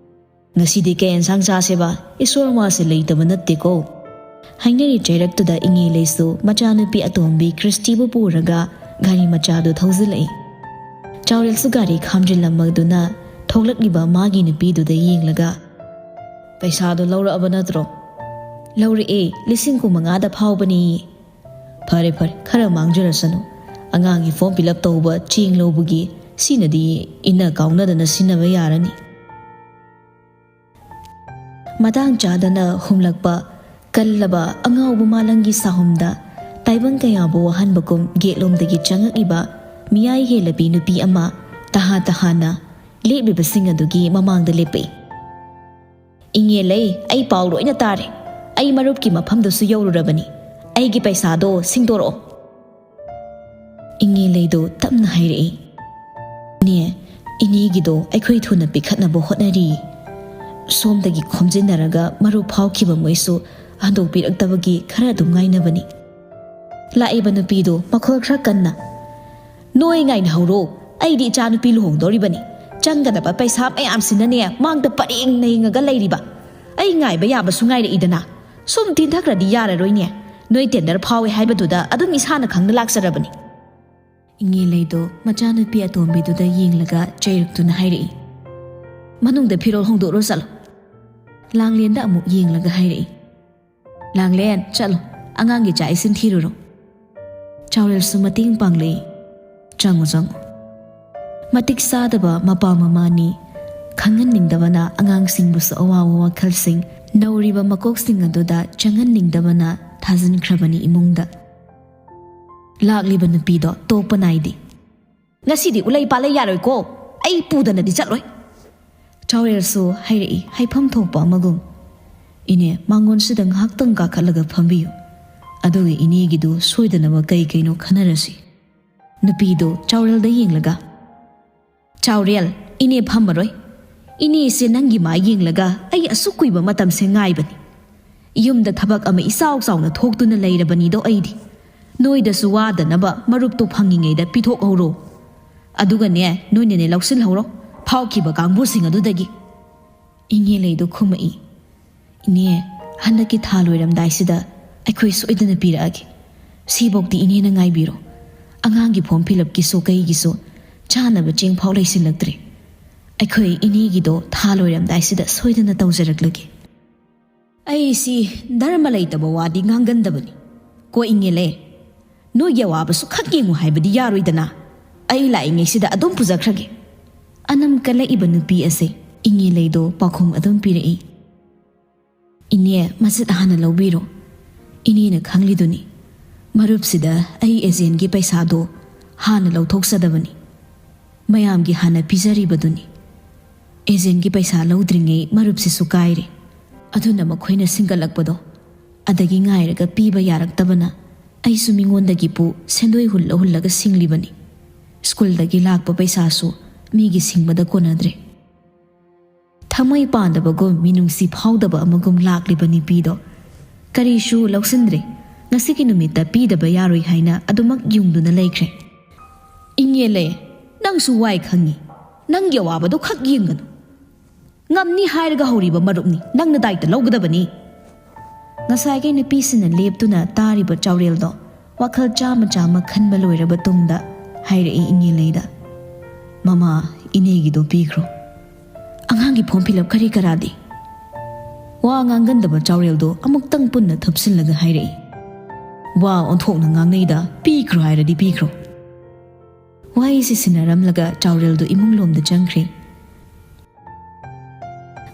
"ꯉꯁꯤꯗꯤ ꯀꯩ ꯑꯦꯟꯁꯥꯡ ꯆꯥꯁꯦꯕ? ꯏꯁꯣꯔ ꯃꯥꯁꯦ ꯂꯩꯇꯕ ꯅꯠꯇꯦꯀꯣ"꯫ ꯍꯥꯏꯅꯔꯤ ꯆꯩꯔꯛꯇꯨꯗ ꯏꯉꯦ ꯂꯩꯁꯨ ꯃꯆꯥꯅꯨꯄꯤ ꯑꯇꯣꯝꯕꯤ ꯀ꯭ꯔꯤꯁꯇꯤꯕꯨ ꯄꯨꯔꯒ ꯒꯥꯔꯤ ꯃꯆꯥꯗꯨ ꯊꯧꯖꯤꯜꯂꯛꯏ꯫ ꯆꯥꯎꯔꯦꯜꯁꯨ ꯒꯥꯔꯤ ꯈꯥꯝꯖꯤꯜꯂꯝꯃꯗꯨꯅ ꯊꯣꯛꯂꯛꯂꯤꯕ ꯃꯥꯒꯤ ꯅꯨꯄꯤꯗꯨꯗ ꯌꯦꯡꯂꯒ, "ꯄꯩꯁꯥꯗꯣ ꯂꯧꯔꯛꯑꯕ ꯅꯠꯇ꯭ꯔꯣ?" "ꯂꯧꯔꯛꯑꯦ, ꯂꯤꯁꯤꯡ ꯀꯨꯟꯃꯉꯥꯗ ꯐꯥꯎꯕꯅꯦꯌꯦ"꯫ "ꯐꯔꯦ ꯐꯔꯦ, ꯈꯔ ꯃꯥꯡꯖꯔꯁꯅꯨ꯫ ꯑꯉꯥꯡꯒꯤ form fill up ꯇꯧꯕ, ꯆꯦꯡ ꯂꯧꯕꯒꯤ, ꯁꯤꯅꯗꯤ ꯏꯟꯅ ꯀꯥꯎꯅꯗꯅ ꯁꯤꯖꯤꯟꯅꯕ ꯌꯥꯔꯅꯤ"꯫ ꯃꯇꯥꯡ ꯆꯥꯗꯅ ꯍꯨꯝꯂꯛꯄ ꯀꯜꯂꯕ ꯑꯉꯥꯎꯕ ꯃꯥꯂꯪꯒꯤ ꯁꯥꯍꯨꯝꯗ ꯇꯥꯏꯕꯪ ꯀꯌꯥꯕꯨ ꯋꯥꯍꯟꯕꯒꯨꯝ ꯒꯦꯠꯂꯣꯝꯗꯒꯤ ꯆꯪꯉꯛꯂꯤꯕ ꯃꯤꯌꯥꯏ ꯍꯦꯜꯂꯕꯤ ꯅꯨꯄꯤ ꯑꯃ ꯇꯍꯥ ꯇꯍꯥꯅ ꯂꯦꯞꯂꯤꯕꯁꯤꯡ ꯑꯗꯨꯒꯤ ꯃꯃꯥꯡꯗ ꯂꯦꯞꯄꯤ꯫ "ꯏꯉꯦꯜꯂꯩ, ꯑꯩ ꯄꯥꯎ ꯂꯣꯏꯅ ꯇꯥꯔꯦ꯫ ꯑꯩ ꯃꯔꯨꯞꯀꯤ ꯃꯐꯝꯗꯨꯁꯨ ꯌꯧꯔꯨꯔꯕꯅꯤ꯫ ꯑꯩꯒꯤ ꯄꯩꯁꯥꯗꯣ ꯁꯤꯡꯗꯣꯔꯛꯑꯣ"꯫ ꯏꯉꯦꯜꯂꯩꯗꯣ ꯇꯞꯅ ꯍꯥꯏꯔꯛꯏ, "ꯏꯅꯦ, ꯏꯅꯦꯒꯤꯗꯣ ꯑꯩꯈꯣꯏ ꯊꯨꯅ ꯄꯤꯈꯠꯅꯕ ꯍꯣꯠꯅꯔꯤ꯫ ꯁꯣꯝꯗꯒꯤ ꯈꯣꯝꯖꯤꯟꯅꯔꯒ ꯃꯔꯨꯞ ꯐꯥꯎꯈꯤꯕ ꯃꯣꯏꯁꯨ ꯍꯟꯗꯣꯛꯄꯤꯔꯛꯇꯕꯒꯤ ꯈꯔ ꯑꯗꯨꯝ ꯉꯥꯏꯅꯕꯅꯤ"꯫ ꯂꯥꯛꯏꯕ ꯅꯨꯄꯤꯗꯣ ꯃꯈꯣꯜ ꯈꯔ ꯀꯟꯅ, "ꯅꯣꯏ ꯉꯥꯏꯅꯍꯧꯔꯣ, ꯑꯩꯗꯤ ꯏꯆꯥꯅꯨꯄꯤ ꯂꯨꯍꯣꯡꯗꯧꯔꯤꯕꯅꯤ꯫ ꯆꯪꯒꯗꯕ ꯄꯩꯁꯥ ꯃꯌꯥꯝꯁꯤꯅꯅꯦ ꯃꯥꯡꯗ ꯄꯔꯦꯡꯅ ꯌꯦꯡꯉꯒ ꯂꯩꯔꯤꯕ꯫ ꯑꯩ ꯉꯥꯏꯕ ꯌꯥꯕꯁꯨ ꯉꯥꯏꯔꯛꯏꯗꯅ꯫ ꯁꯨꯝ ꯊꯤꯟꯊꯈ꯭ꯔꯗꯤ ꯌꯥꯔꯔꯣꯏꯅꯦ꯫ ꯅꯣꯏ tender ꯐꯥꯎꯋꯦ ꯍꯥꯏꯕꯗꯨꯗ ꯑꯗꯨꯝ ꯏꯁꯥꯅ ꯈꯪꯅ ꯂꯥꯛꯆꯔꯕꯅꯤ"꯫ ꯏꯉꯦꯜꯂꯩꯗꯣ ꯃꯆꯥꯅꯨꯄꯤ ꯑꯇꯣꯝꯕꯤꯗꯨꯗ ꯌꯦꯡꯂꯒ ꯆꯩꯔꯛꯇꯨꯅ ꯍꯥꯏꯔꯛꯏ, "ꯃꯅꯨꯡꯗ ꯐꯤꯔꯣꯜ ꯍꯣꯡꯗꯣꯛꯂꯣ ꯆꯠꯂꯣ"꯫ ꯂꯥꯡꯂꯦꯟꯗ ꯑꯃꯨꯛ ꯌꯦꯡꯂꯒ ꯍꯥꯏꯔꯛꯏ, "ꯂꯥꯡꯂꯦꯟ, ꯆꯠꯂꯣ, ꯑꯉꯥꯡꯒꯤ ꯆꯥꯛ ꯏꯁꯤꯡ ꯊꯤꯔꯨꯔꯣ"꯫ ꯆꯥꯎꯔꯦꯜꯁꯨ ꯃꯇꯦꯡ ꯄꯥꯡꯂꯛꯏ, "ꯆꯪꯉꯨ, ꯆꯪꯉꯨ"꯫ ꯃꯇꯤꯛ ꯆꯥꯗꯕ ꯃꯄꯥ ꯃꯃꯥꯅꯤ꯫ ꯈꯪꯍꯟꯅꯤꯡꯗꯕꯅ ꯑꯉꯥꯡꯁꯤꯡꯕꯨꯁꯨ ꯑꯋꯥꯕ ꯋꯥꯈꯜꯁꯤꯡ ꯅꯧꯔꯤꯕ ꯃꯀꯣꯛꯁꯤꯡ ꯑꯗꯨꯗ ꯆꯪꯍꯟꯅꯤꯡꯗꯕꯅ ꯊꯥꯖꯤꯟꯈ꯭ꯔꯕꯅꯤ ꯏꯃꯨꯡꯗ꯫ ꯂꯥꯛꯂꯤꯕ ꯅꯨꯄꯤꯗꯣ ꯇꯣꯛꯄ ꯅꯥꯏꯗꯦ꯫ "ꯉꯁꯤꯗꯤ ꯎꯂꯩ ꯄꯥꯂꯩ ꯌꯥꯔꯣꯏꯀꯣ, ꯑꯩ ꯄꯨꯗꯅꯗꯤ ꯆꯠꯂꯣꯏ"꯫ ꯆꯥꯎꯔꯦꯜꯁꯨ ꯍꯥꯏꯔꯛꯏ ꯍꯥꯏꯐꯝ ꯊꯣꯛꯄ ꯑꯃꯒꯨꯝ꯫ "ꯏꯅꯦ, ꯃꯥꯡꯒꯣꯟꯁꯤꯗ ꯉꯥꯏꯍꯥꯛꯇꯪ ꯀꯥꯈꯠꯂꯒ ꯐꯝꯕꯤꯌꯨ, ꯑꯗꯨꯒ ꯏꯅꯦꯒꯤꯗꯨ ꯁꯣꯏꯗꯅꯕ ꯀꯩ ꯀꯩꯅꯣ ꯈꯟꯅꯔꯁꯤ"꯫ ꯅꯨꯄꯤꯗꯨ ꯆꯥꯎꯔꯦꯜꯗ ꯌꯦꯡꯂꯒ, "ꯆꯥꯎꯔꯦꯜ, ꯏꯅꯦ ꯐꯝꯃꯔꯣꯏ꯫ ꯏꯅꯦꯁꯦ ꯅꯪꯒꯤ ꯃꯥꯏ ꯌꯦꯡꯂꯒ ꯑꯩ ꯑꯁꯨꯛ ꯀꯨꯏꯕ ꯃꯇꯝꯁꯦ ꯉꯥꯏꯕꯅꯤ꯫ ꯌꯨꯝꯗ ꯊꯕꯛ ꯑꯃ ꯏꯆꯥꯎ ꯆꯥꯎꯅ ꯊꯣꯛꯇꯨꯅ ꯂꯩꯔꯕꯅꯤꯗꯣ ꯑꯩꯗꯤ꯫ ꯅꯣꯏꯗꯁꯨ ꯋꯥꯗꯅꯕ ꯃꯔꯨꯞꯇꯨ ꯐꯪꯉꯤꯉꯩꯗ ꯄꯤꯊꯣꯛꯍꯧꯔꯣ꯫ ꯑꯗꯨꯒꯅꯦ, ꯅꯣꯏꯅꯅꯦ ꯂꯧꯁꯤꯜꯍꯧꯔꯣ, ꯐꯥꯎꯈꯤꯕ ꯀꯥꯡꯕꯨꯁꯤꯡ ꯑꯗꯨꯗꯒꯤ"꯫ ꯏꯉꯦꯂꯩꯗꯣ ꯈꯨꯝꯃꯛꯏ, "ꯏꯅꯦ, ꯍꯟꯗꯛꯀꯤ ꯊꯥ ꯂꯣꯏꯔꯝꯗꯥꯏꯁꯤꯗ ꯑꯩꯈꯣꯏ ꯁꯣꯏꯗꯅ ꯄꯤꯔꯛꯑꯒꯦ꯫ ꯁꯤꯐꯧꯗꯤ ꯏꯅꯦꯅ ꯉꯥꯏꯕꯤꯔꯣ꯫ ꯑꯉꯥꯡꯒꯤ ꯐꯣꯔꯝ ꯐꯤꯜ ꯑꯞꯀꯤꯁꯨ ꯀꯩꯒꯤꯁꯨ ꯆꯥꯅꯕ ꯆꯦꯡ ꯐꯥꯎ ꯂꯩꯁꯤꯜꯂꯛꯇ꯭ꯔꯦ꯫ ꯑꯩꯈꯣꯏ ꯏꯅꯦꯒꯤꯗꯣ ꯊꯥ ꯂꯣꯏꯔꯝꯗꯥꯏꯁꯤꯗ ꯁꯣꯏꯗꯅ ꯇꯧꯖꯔꯛꯂꯒꯦ"꯫ "ꯑꯩꯁꯤ ꯙꯔꯃ ꯂꯩꯇꯕ ꯋꯥꯗꯤ ꯉꯥꯡꯒꯟꯗꯕꯅꯤ꯫ ꯀꯣ ꯏꯉꯦꯂꯩ, ꯅꯣꯏꯒꯤ ꯑꯋꯥꯕꯁꯨ ꯈꯛ ꯌꯦꯡꯉꯨ ꯍꯥꯏꯕꯗꯤ ꯌꯥꯔꯣꯏꯗꯅ꯫ ꯑꯩ ꯂꯥꯛꯏꯉꯩꯁꯤꯗ ꯑꯗꯨꯝ ꯄꯨꯖꯈ꯭ꯔꯒꯦ"꯫ ꯑꯅꯝ ꯀꯜꯂꯛꯏꯕ ꯅꯨꯄꯤ ꯑꯁꯦ ꯏꯉꯦꯂꯩꯗꯣ ꯄꯥꯎꯈꯨꯝ ꯑꯗꯨꯝ ꯄꯤꯔꯛꯏ꯫ "ꯏꯅꯦ, ꯃꯁꯤꯠ ꯍꯥꯟꯅ ꯂꯧꯕꯤꯔꯣ꯫ ꯏꯅꯦꯅ ꯈꯪꯂꯤꯗꯨꯅꯤ, ꯃꯔꯨꯞꯁꯤꯗ ꯑꯩ ꯑꯦꯖꯦꯟꯒꯤ ꯄꯩꯁꯥꯗꯣ ꯍꯥꯟꯅ ꯂꯧꯊꯣꯛꯆꯗꯕꯅꯤ꯫ ꯃꯌꯥꯝꯒꯤ ꯍꯥꯟꯅ ꯄꯤꯖꯔꯤꯕꯗꯨꯅꯤ꯫ ꯑꯦꯖꯦꯟꯒꯤ ꯄꯩꯁꯥ ꯂꯧꯗ꯭ꯔꯤꯉꯩ ꯃꯔꯨꯞꯁꯤꯁꯨ ꯀꯥꯏꯔꯦ꯫ ꯑꯗꯨꯅ ꯃꯈꯣꯏꯅ ꯁꯤꯡꯒꯠꯂꯛꯄꯗꯣ ꯑꯗꯒꯤ ꯉꯥꯏꯔꯒ ꯄꯤꯕ ꯌꯥꯔꯛꯇꯕꯅ ꯑꯩꯁꯨ ꯃꯤꯉꯣꯟꯗꯒꯤ ꯄꯨ ꯁꯦꯟꯗꯣꯏ ꯍꯨꯜꯂ ꯍꯨꯜꯂꯒ ꯁꯤꯡꯂꯤꯕꯅꯤ꯫ ꯁ꯭ꯀꯨꯜꯗꯒꯤ ꯂꯥꯛꯄ ꯄꯩꯁꯥꯁꯨ ꯃꯤꯒꯤ ꯁꯤꯡꯕꯗ ꯀꯣꯟꯅꯗ꯭ꯔꯦ"꯫ ꯊꯃꯣꯏ ꯄꯥꯟꯗꯕꯒꯨꯝ ꯃꯤꯅꯨꯡꯁꯤ ꯐꯥꯎꯗꯕ ꯑꯃꯒꯨꯝ ꯂꯥꯛꯂꯤꯕ ꯅꯨꯄꯤꯗꯣ ꯀꯔꯤꯁꯨ ꯂꯧꯁꯤꯟꯗ꯭ꯔꯦ꯫ ꯉꯁꯤꯒꯤ ꯅꯨꯃꯤꯠꯇ ꯄꯤꯗꯕ ꯌꯥꯔꯣꯏ ꯍꯥꯏꯅ ꯑꯗꯨꯃꯛ ꯌꯨꯡꯗꯨꯅ ꯂꯩꯈ꯭ꯔꯦ꯫ "ꯏꯉꯦꯂꯩ, ꯅꯪꯁꯨ ꯋꯥꯏ ꯈꯪꯉꯤ꯫ ꯅꯪꯒꯤ ꯑꯋꯥꯕꯗꯣ ꯈꯛ ꯌꯦꯡꯒꯅꯨ꯫ ꯉꯝꯅꯤ ꯍꯥꯏꯔꯒ ꯍꯧꯔꯤꯕ ꯃꯔꯨꯞꯅꯤ ꯅꯪꯅ ꯗꯥꯏꯇ ꯂꯧꯒꯗꯕꯅꯤ"꯫ ꯉꯁꯥꯏꯒꯤ ꯅꯨꯄꯤꯁꯤꯅ ꯂꯦꯞꯇꯨꯅ ꯇꯥꯔꯤꯕ ꯆꯥꯎꯔꯦꯜꯗꯣ ꯋꯥꯈꯜ ꯆꯥꯝꯃ ꯆꯥꯝꯃ ꯈꯟꯕ ꯂꯣꯏꯔꯕ ꯇꯨꯡꯗ ꯍꯥꯏꯔꯛꯏ ꯏꯉꯦꯂꯩꯗ, "ꯃꯃꯥ, ꯏꯅꯦꯒꯤꯗꯣ ꯄꯤꯈ꯭ꯔꯣ꯫ ꯑꯉꯥꯡꯒꯤ ꯐꯣꯔꯝ ꯐꯤꯜ ꯑꯞ ꯀꯔꯤ ꯀꯔꯥꯗꯤ?" ꯋꯥ ꯉꯥꯡꯒꯟꯗꯕ ꯆꯥꯎꯔꯦꯜꯗꯣ ꯑꯃꯨꯛꯇꯪ ꯄꯨꯟꯅ ꯊꯨꯞꯁꯤꯜꯂꯒ ꯍꯥꯏꯔꯛꯏ꯫ "ꯋꯥ ꯑꯣꯟꯊꯣꯛꯅ ꯉꯥꯡꯅꯩꯗ, ꯄꯤꯈ꯭ꯔꯣ ꯍꯥꯏꯔꯗꯤ ꯄꯤꯈ꯭ꯔꯣ"꯫ ꯋꯥꯍꯩꯁꯤ ꯁꯤꯟꯅꯔꯝꯂꯒ ꯆꯥꯎꯔꯦꯜꯗꯣ ꯏꯃꯨꯡ ꯂꯣꯝꯗ ꯆꯪꯈ꯭ꯔꯦ꯫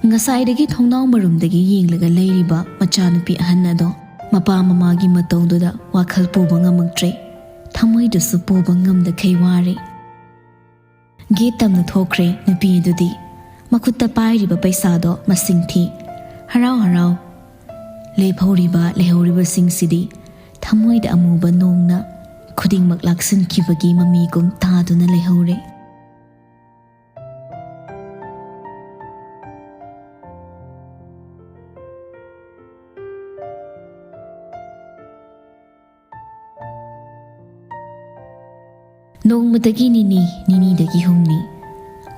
ꯉꯁꯥꯏꯗꯒꯤ ꯊꯣꯡꯅꯥꯎ ꯃꯔꯨꯝꯗꯒꯤ ꯌꯦꯡꯂꯒ ꯂꯩꯔꯤꯕ ꯃꯆꯥꯅꯨꯄꯤ ꯑꯍꯟ ꯑꯗꯣ ꯃꯄꯥ ꯃꯃꯥꯒꯤ ꯃꯇꯧꯗꯨꯗ ꯋꯥꯈꯜ ꯄꯨꯕ ꯉꯝꯃꯛꯇ꯭ꯔꯦ꯫ ꯊꯃꯣꯏꯗꯨꯁꯨ ꯄꯨꯕ ꯉꯝꯗꯈꯩ ꯋꯥꯔꯦ꯫ ꯒꯦꯠ ꯇꯝꯅ ꯊꯣꯛꯈ꯭ꯔꯦ ꯅꯨꯄꯤ ꯑꯗꯨꯗꯤ꯫ ꯃꯈꯨꯠꯇ ꯄꯥꯏꯔꯤꯕ ꯄꯩꯁꯥꯗꯣ ꯃꯁꯤꯡ ꯊꯤ꯫ ꯍꯔꯥꯎ ꯍꯔꯥꯎ ꯂꯦꯞꯍꯧꯔꯤꯕ ꯂꯩꯍꯧꯔꯤꯕꯁꯤꯡꯁꯤꯗꯤ ꯊꯃꯣꯏꯗ ꯑꯃꯨꯕ ꯅꯣꯡꯅ ꯈꯨꯗꯤꯡꯃꯛ ꯂꯥꯛꯁꯤꯟꯈꯤꯕꯒꯤ ꯃꯃꯤꯒꯨꯝ ꯇꯥꯗꯨꯅ ꯂꯩꯍꯧꯔꯦ꯫ ꯅꯣꯡꯃꯗꯒꯤ ꯅꯤꯅꯤ, ꯅꯤꯅꯤꯗꯒꯤ ꯍꯨꯝꯅꯤ꯫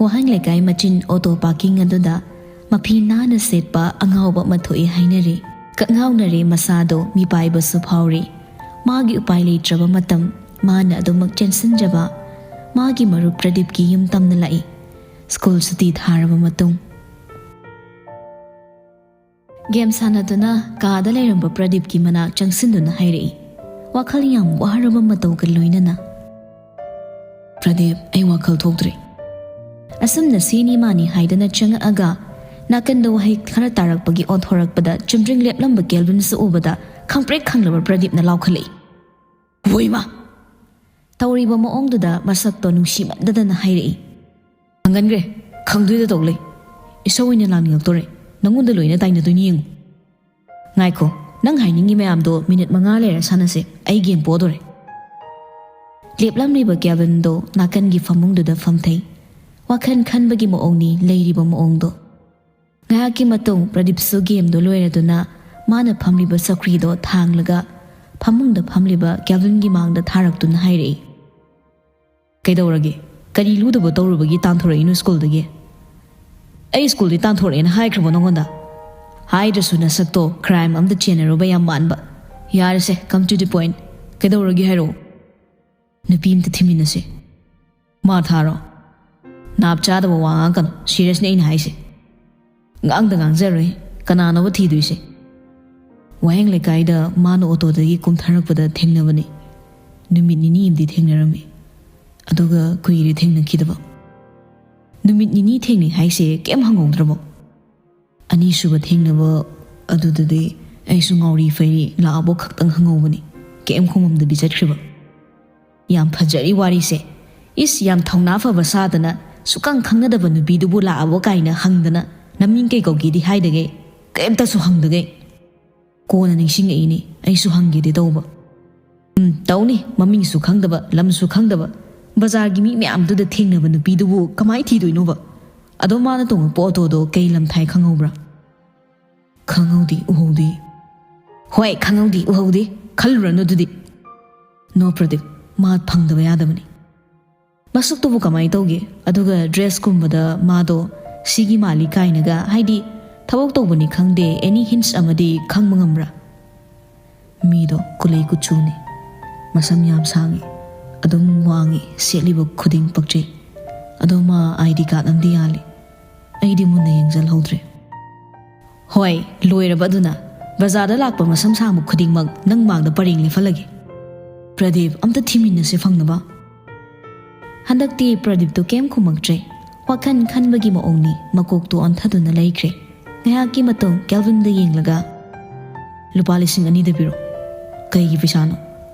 ꯋꯥꯍꯦꯡ ꯂꯩꯀꯥꯏ ꯃꯆꯤꯟ ꯑꯣꯇꯣ ꯄꯥꯔꯀꯤꯡ ꯑꯗꯨꯗ ꯃꯐꯤ ꯅꯥꯟꯅ ꯁꯦꯠꯄ ꯑꯉꯥꯎꯕ ꯑꯃ ꯊꯣꯛꯏ ꯍꯥꯏꯅꯔꯦ꯫ ꯀꯛꯉꯥꯎꯅꯔꯦ ꯃꯁꯥꯗꯣ ꯃꯤꯄꯥꯏꯕꯁꯨ ꯐꯥꯎꯔꯦ꯫ ꯃꯥꯒꯤ ꯎꯄꯥꯏ ꯂꯩꯇ꯭ꯔꯕ ꯃꯇꯝ ꯃꯥꯅ ꯑꯗꯨꯃꯛ ꯆꯦꯟꯁꯤꯟꯖꯕ ꯃꯥꯒꯤ ꯃꯔꯨꯞ ꯄ꯭ꯔꯗꯤꯞꯀꯤ ꯌꯨꯝ ꯇꯝꯅ ꯂꯥꯛꯏ꯫ ꯁ꯭ꯀꯨꯜ ꯁꯨꯇꯤ ꯊꯥꯔꯕ ꯃꯇꯨꯡ꯫ ꯒꯦꯝ ꯁꯥꯟꯅꯗꯨꯅ ꯀꯥꯗ ꯂꯩꯔꯝꯕ ꯄ꯭ꯔꯗꯤꯞꯀꯤ ꯃꯅꯥꯛ ꯆꯪꯁꯤꯟꯗꯨꯅ ꯍꯥꯏꯔꯛꯏ, ꯋꯥꯈꯜ ꯌꯥꯝ ꯋꯥꯔꯕ ꯃꯇꯧꯒ ꯂꯣꯏꯅꯅ꯫ "ꯄ꯭ꯔꯗꯤꯞ, ꯑꯩ ꯋꯥꯈꯜ ꯊꯣꯛꯇ꯭ꯔꯦ꯫" ꯑꯁꯨꯝꯅ ꯁꯤꯅꯤ ꯃꯥꯅꯤ ꯍꯥꯏꯗꯅ ꯆꯪꯉꯛꯑꯒ ꯅꯥꯀꯟꯗ ꯋꯥꯍꯩ ꯈꯔ ꯇꯥꯔꯛꯄꯒꯤ ꯑꯣꯟꯊꯣꯔꯛꯄꯗ ꯆꯨꯝꯗ꯭ꯔꯤꯡ ꯂꯦꯞꯂꯝꯕ ꯀꯦꯜꯚꯤꯟꯁꯨ ꯎꯕꯗ ꯈꯪꯄ꯭ꯔꯦꯛ ꯈꯪꯂꯕ ꯄ꯭ꯔꯗꯤꯞꯅ ꯂꯥꯎꯈꯠꯂꯛꯏ, "ꯍꯣꯏꯃ!" ꯇꯧꯔꯤꯕ ꯃꯑꯣꯡꯗꯨꯗ ꯃꯁꯛꯇꯣ ꯅꯨꯡꯁꯤꯃꯟꯗꯗꯅ ꯍꯥꯏꯔꯛꯏ, "ꯈꯪꯒꯟꯈ꯭ꯔꯦ, ꯈꯪꯗꯣꯏꯗ ꯇꯧ ꯂꯩ꯫ ꯏꯁꯧ ꯑꯣꯏꯅ ꯂꯥꯡꯅꯤꯡꯉꯛꯇꯣꯔꯦ꯫ ꯅꯪꯉꯣꯟꯗ ꯂꯣꯏꯅ ꯇꯥꯏꯅꯗꯣꯏꯅꯤ ꯌꯦꯡꯉꯨ꯫" "ꯉꯥꯏꯈꯣ, ꯅꯪ ꯍꯥꯏꯅꯤꯡꯉꯤ ꯃꯌꯥꯝꯗꯣ ꯃꯤꯅꯤꯠ ꯃꯉꯥ ꯂꯩꯔ ꯁꯥꯟꯅꯁꯦ, ꯑꯩ ꯒꯦꯝ ꯄꯣꯗꯣꯔꯦ꯫" ꯂꯦꯞꯂꯝꯂꯤꯕ ꯀꯦꯜꯚꯤꯟꯗꯣ ꯅꯥꯀꯟꯒꯤ ꯐꯃꯨꯡꯗꯨꯗ ꯐꯝꯊꯩ꯫ ꯋꯥꯈꯜ ꯈꯟꯕꯒꯤ ꯃꯑꯣꯡꯅꯤ ꯂꯩꯔꯤꯕ ꯃꯑꯣꯡꯗꯣ꯫ ꯉꯥꯏꯍꯥꯛꯀꯤ ꯃꯇꯨꯡ ꯄ꯭ꯔꯗꯤꯞꯁꯨ ꯒꯦꯝꯗꯣ ꯂꯣꯏꯔꯗꯨꯅ ꯃꯥꯅ ꯐꯝꯂꯤꯕ ꯆꯧꯀ꯭ꯔꯤꯗꯣ ꯊꯥꯡꯂꯒ ꯐꯃꯨꯡꯗ ꯐꯝꯂꯤꯕ ꯀꯦꯜꯚꯤꯟꯒꯤ ꯃꯥꯡꯗ ꯊꯥꯔꯛꯇꯨꯅ ꯍꯥꯏꯔꯛꯏ, "ꯀꯩꯗꯧꯔꯒꯦ? ꯀꯔꯤ ꯂꯨꯗꯕ ꯇꯧꯔꯨꯕꯒꯤ ꯇꯥꯟꯊꯣꯔꯛꯏꯅꯣ ꯁ꯭ꯀꯨꯜꯗꯒꯤ?" "ꯑꯩ ꯁ꯭ꯀꯨꯜꯗꯤ ꯇꯥꯟꯊꯣꯔꯛꯑꯦꯅ ꯍꯥꯏꯈ꯭ꯔꯕꯣ ꯅꯉꯣꯟꯗ?" ꯍꯥꯏꯗ꯭ꯔꯁꯨ ꯅꯁꯛꯇꯣ ꯀ꯭ꯔꯥꯏꯝ ꯑꯝꯗ ꯆꯦꯟꯅꯔꯨꯕ ꯌꯥꯝ ꯃꯥꯟꯕ꯫ ꯌꯥꯔꯦꯁꯦ, come to the point꯫ ꯀꯩꯗꯧꯔꯒꯦ ꯍꯥꯏꯔꯛꯑꯣ꯫ ꯅꯨꯄꯤ ꯑꯝꯇ ꯊꯤꯃꯤꯟꯅꯁꯦ꯫ ꯃꯥ ꯊꯥꯔꯣ꯫ ꯅꯥꯞ ꯆꯥꯗꯕ ꯋꯥ ꯉꯥꯡꯉꯛꯀꯅꯨ꯫ ꯁꯤꯔꯤꯌꯁꯅꯤ ꯑꯩꯅ ꯍꯥꯏꯁꯦ꯫ ꯉꯥꯡꯗ ꯉꯥꯡꯖꯔꯣꯏ꯫ ꯀꯅꯥꯅꯣꯕ ꯊꯤꯗꯣꯏꯁꯦ? ꯋꯥꯍꯦꯡ ꯂꯩꯀꯥꯏꯗ ꯃꯥꯅ ꯑꯣꯇꯣꯗꯒꯤ ꯀꯨꯝꯊꯔꯛꯄꯗ ꯊꯦꯡꯅꯕꯅꯤ꯫ ꯅꯨꯃꯤꯠ ꯅꯤꯅꯤ ꯑꯃꯗꯤ ꯊꯦꯡꯅꯔꯝꯃꯤ꯫ ꯑꯗꯨꯒ ꯀꯨꯏꯔꯦ ꯊꯦꯡꯅꯈꯤꯗꯕ꯫ ꯅꯨꯃꯤꯠ ꯅꯤꯅꯤ ꯊꯦꯡꯅꯩ ꯍꯥꯏꯁꯦ ꯀꯩꯝ ꯍꯪꯍꯧꯗ꯭ꯔꯕꯣ? ꯑꯅꯤꯁꯨꯕ ꯊꯦꯡꯅꯕ ꯑꯗꯨꯗꯗꯤ ꯑꯩꯁꯨ ꯉꯥꯎꯔꯤ ꯐꯩꯔꯤ ꯂꯥꯛꯑꯕꯣ ꯈꯛꯇꯪ ꯍꯪꯍꯧꯕꯅꯤ꯫ ꯀꯩꯝ ꯈꯨꯝꯃꯝꯗꯕꯤ ꯆꯠꯈ꯭ꯔꯤꯕ꯫ "ꯌꯥꯝ ꯐꯖꯔꯤ ꯋꯥꯔꯤꯁꯦ꯫ ꯏꯁ, ꯌꯥꯝ ꯊꯧꯅꯥ ꯐꯕ ꯁꯥꯗꯅ ꯁꯨꯛꯈꯪ ꯈꯪꯅꯗꯕ ꯅꯨꯄꯤꯗꯨꯕꯨ ꯂꯥꯛꯑꯕꯣ ꯀꯥꯏꯅ ꯍꯪꯗꯅ ꯅꯃꯤꯡ ꯀꯩ ꯀꯧꯒꯦꯗꯤ ꯍꯥꯏꯗꯒꯩ, ꯀꯩꯝꯇꯁꯨ ꯍꯪꯗꯒꯩ꯫ ꯀꯣꯟꯅ ꯅꯤꯡꯁꯤꯡꯉꯛꯏꯅꯦ ꯑꯩꯁꯨ ꯍꯪꯒꯦꯗꯤ ꯇꯧꯕ꯫ ꯎꯝ, ꯇꯧꯅꯤ, ꯃꯃꯤꯡꯁꯨ ꯈꯪꯗꯕ, ꯂꯝꯁꯨ ꯈꯪꯗꯕ, ꯕꯖꯥꯔꯒꯤ ꯃꯤ ꯃꯌꯥꯝꯗꯨꯗ ꯊꯦꯡꯅꯕ ꯅꯨꯄꯤꯗꯨꯕꯨ ꯀꯃꯥꯏ ꯊꯤꯗꯣꯏꯅꯣꯕ? ꯑꯗꯣ ꯃꯥꯅ ꯇꯣꯡꯉꯛꯄ ꯑꯣꯇꯣꯗꯣ ꯀꯩ ꯂꯝ ꯊꯥꯏ ꯈꯪꯍꯧꯕ꯭ꯔꯥ?" "ꯈꯪꯍꯧꯗꯦ, ꯎꯍꯧꯗꯦ꯫" "ꯍꯣꯏ, ꯈꯪꯍꯧꯗꯦ, ꯎꯍꯧꯗꯦ꯫ ꯈꯜꯂꯨꯔꯅꯨ ꯑꯗꯨꯗꯤ꯫" "ꯅꯣ ꯄ꯭ꯔꯗꯤꯞ, ꯃꯥ ꯐꯪꯗꯕ ꯌꯥꯗꯕꯅꯤ꯫" "ꯃꯁꯛꯇꯨꯕꯨ ꯀꯃꯥꯏꯅ ꯇꯧꯒꯦ? ꯑꯗꯨꯒ ꯗ꯭ꯔꯦꯁꯀꯨꯝꯕꯗ ꯃꯥꯗꯣ ꯁꯤꯒꯤ ꯃꯥꯜꯂꯤ ꯀꯥꯏꯅꯒ, ꯍꯥꯏꯗꯤ ꯊꯕꯛ ꯇꯧꯕꯅꯤ ꯈꯪꯗꯦ, ꯑꯦꯅꯤ ꯍꯤꯟꯁ ꯑꯃꯗꯤ ꯈꯪꯕ ꯉꯝꯕ꯭ꯔꯥ?" "ꯃꯤꯗꯣ ꯀꯨꯂꯩ ꯀꯨꯆꯨꯅꯤ, ꯃꯁꯝ ꯌꯥꯝ ꯁꯥꯡꯉꯤ, ꯑꯗꯨꯝ ꯋꯥꯡꯉꯤ, ꯁꯦꯠꯂꯤꯕ ꯈꯨꯗꯤꯡ ꯄꯛꯆꯩ꯫ ꯑꯗꯣ ꯃꯥ ꯑꯥꯏ ꯗꯤ ꯀꯥꯔꯗ ꯑꯃꯗꯤ ꯌꯥꯜꯂꯤ, ꯑꯩꯗꯤ ꯃꯨꯟꯅ ꯌꯦꯡꯁꯤꯜꯍꯧꯗ꯭ꯔꯦ꯫" "ꯍꯣꯏ, ꯂꯣꯏꯔꯕ ꯑꯗꯨꯅ? ꯕꯖꯥꯔꯗ ꯂꯥꯛꯄ ꯃꯁꯝ ꯁꯥꯡꯕ ꯈꯨꯗꯤꯡꯃꯛ ꯅꯪ ꯃꯥꯡꯗ ꯄꯔꯦꯡ ꯂꯦꯞꯍꯜꯂꯒꯦ꯫ ꯄ꯭ꯔꯗꯤꯞ, ꯑꯝꯇ ꯊꯤꯃꯤꯟꯅꯁꯦ ꯐꯪꯅꯕ꯫" ꯍꯟꯗꯛꯇꯤ ꯄ꯭ꯔꯗꯤꯞꯇꯣ ꯀꯩꯝ ꯈꯨꯝꯃꯛꯇ꯭ꯔꯦ꯫ ꯋꯥꯈꯜ ꯈꯟꯕꯒꯤ ꯃꯑꯣꯡꯅꯤ, ꯃꯀꯣꯛꯇꯣ ꯑꯣꯟꯊꯗꯨꯅ ꯂꯩꯈ꯭ꯔꯦ꯫ ꯉꯥꯏꯍꯥꯛꯀꯤ ꯃꯇꯨꯡ ꯀꯦꯜꯚꯤꯟꯗ ꯌꯦꯡꯂꯒ, "ꯂꯨꯄꯥ ꯂꯤꯁꯤꯡ ꯑꯅꯤꯗ ꯄꯤꯔꯛꯑꯣ꯫" "ꯀꯩꯒꯤ ꯄꯩꯁꯥꯅꯣ?"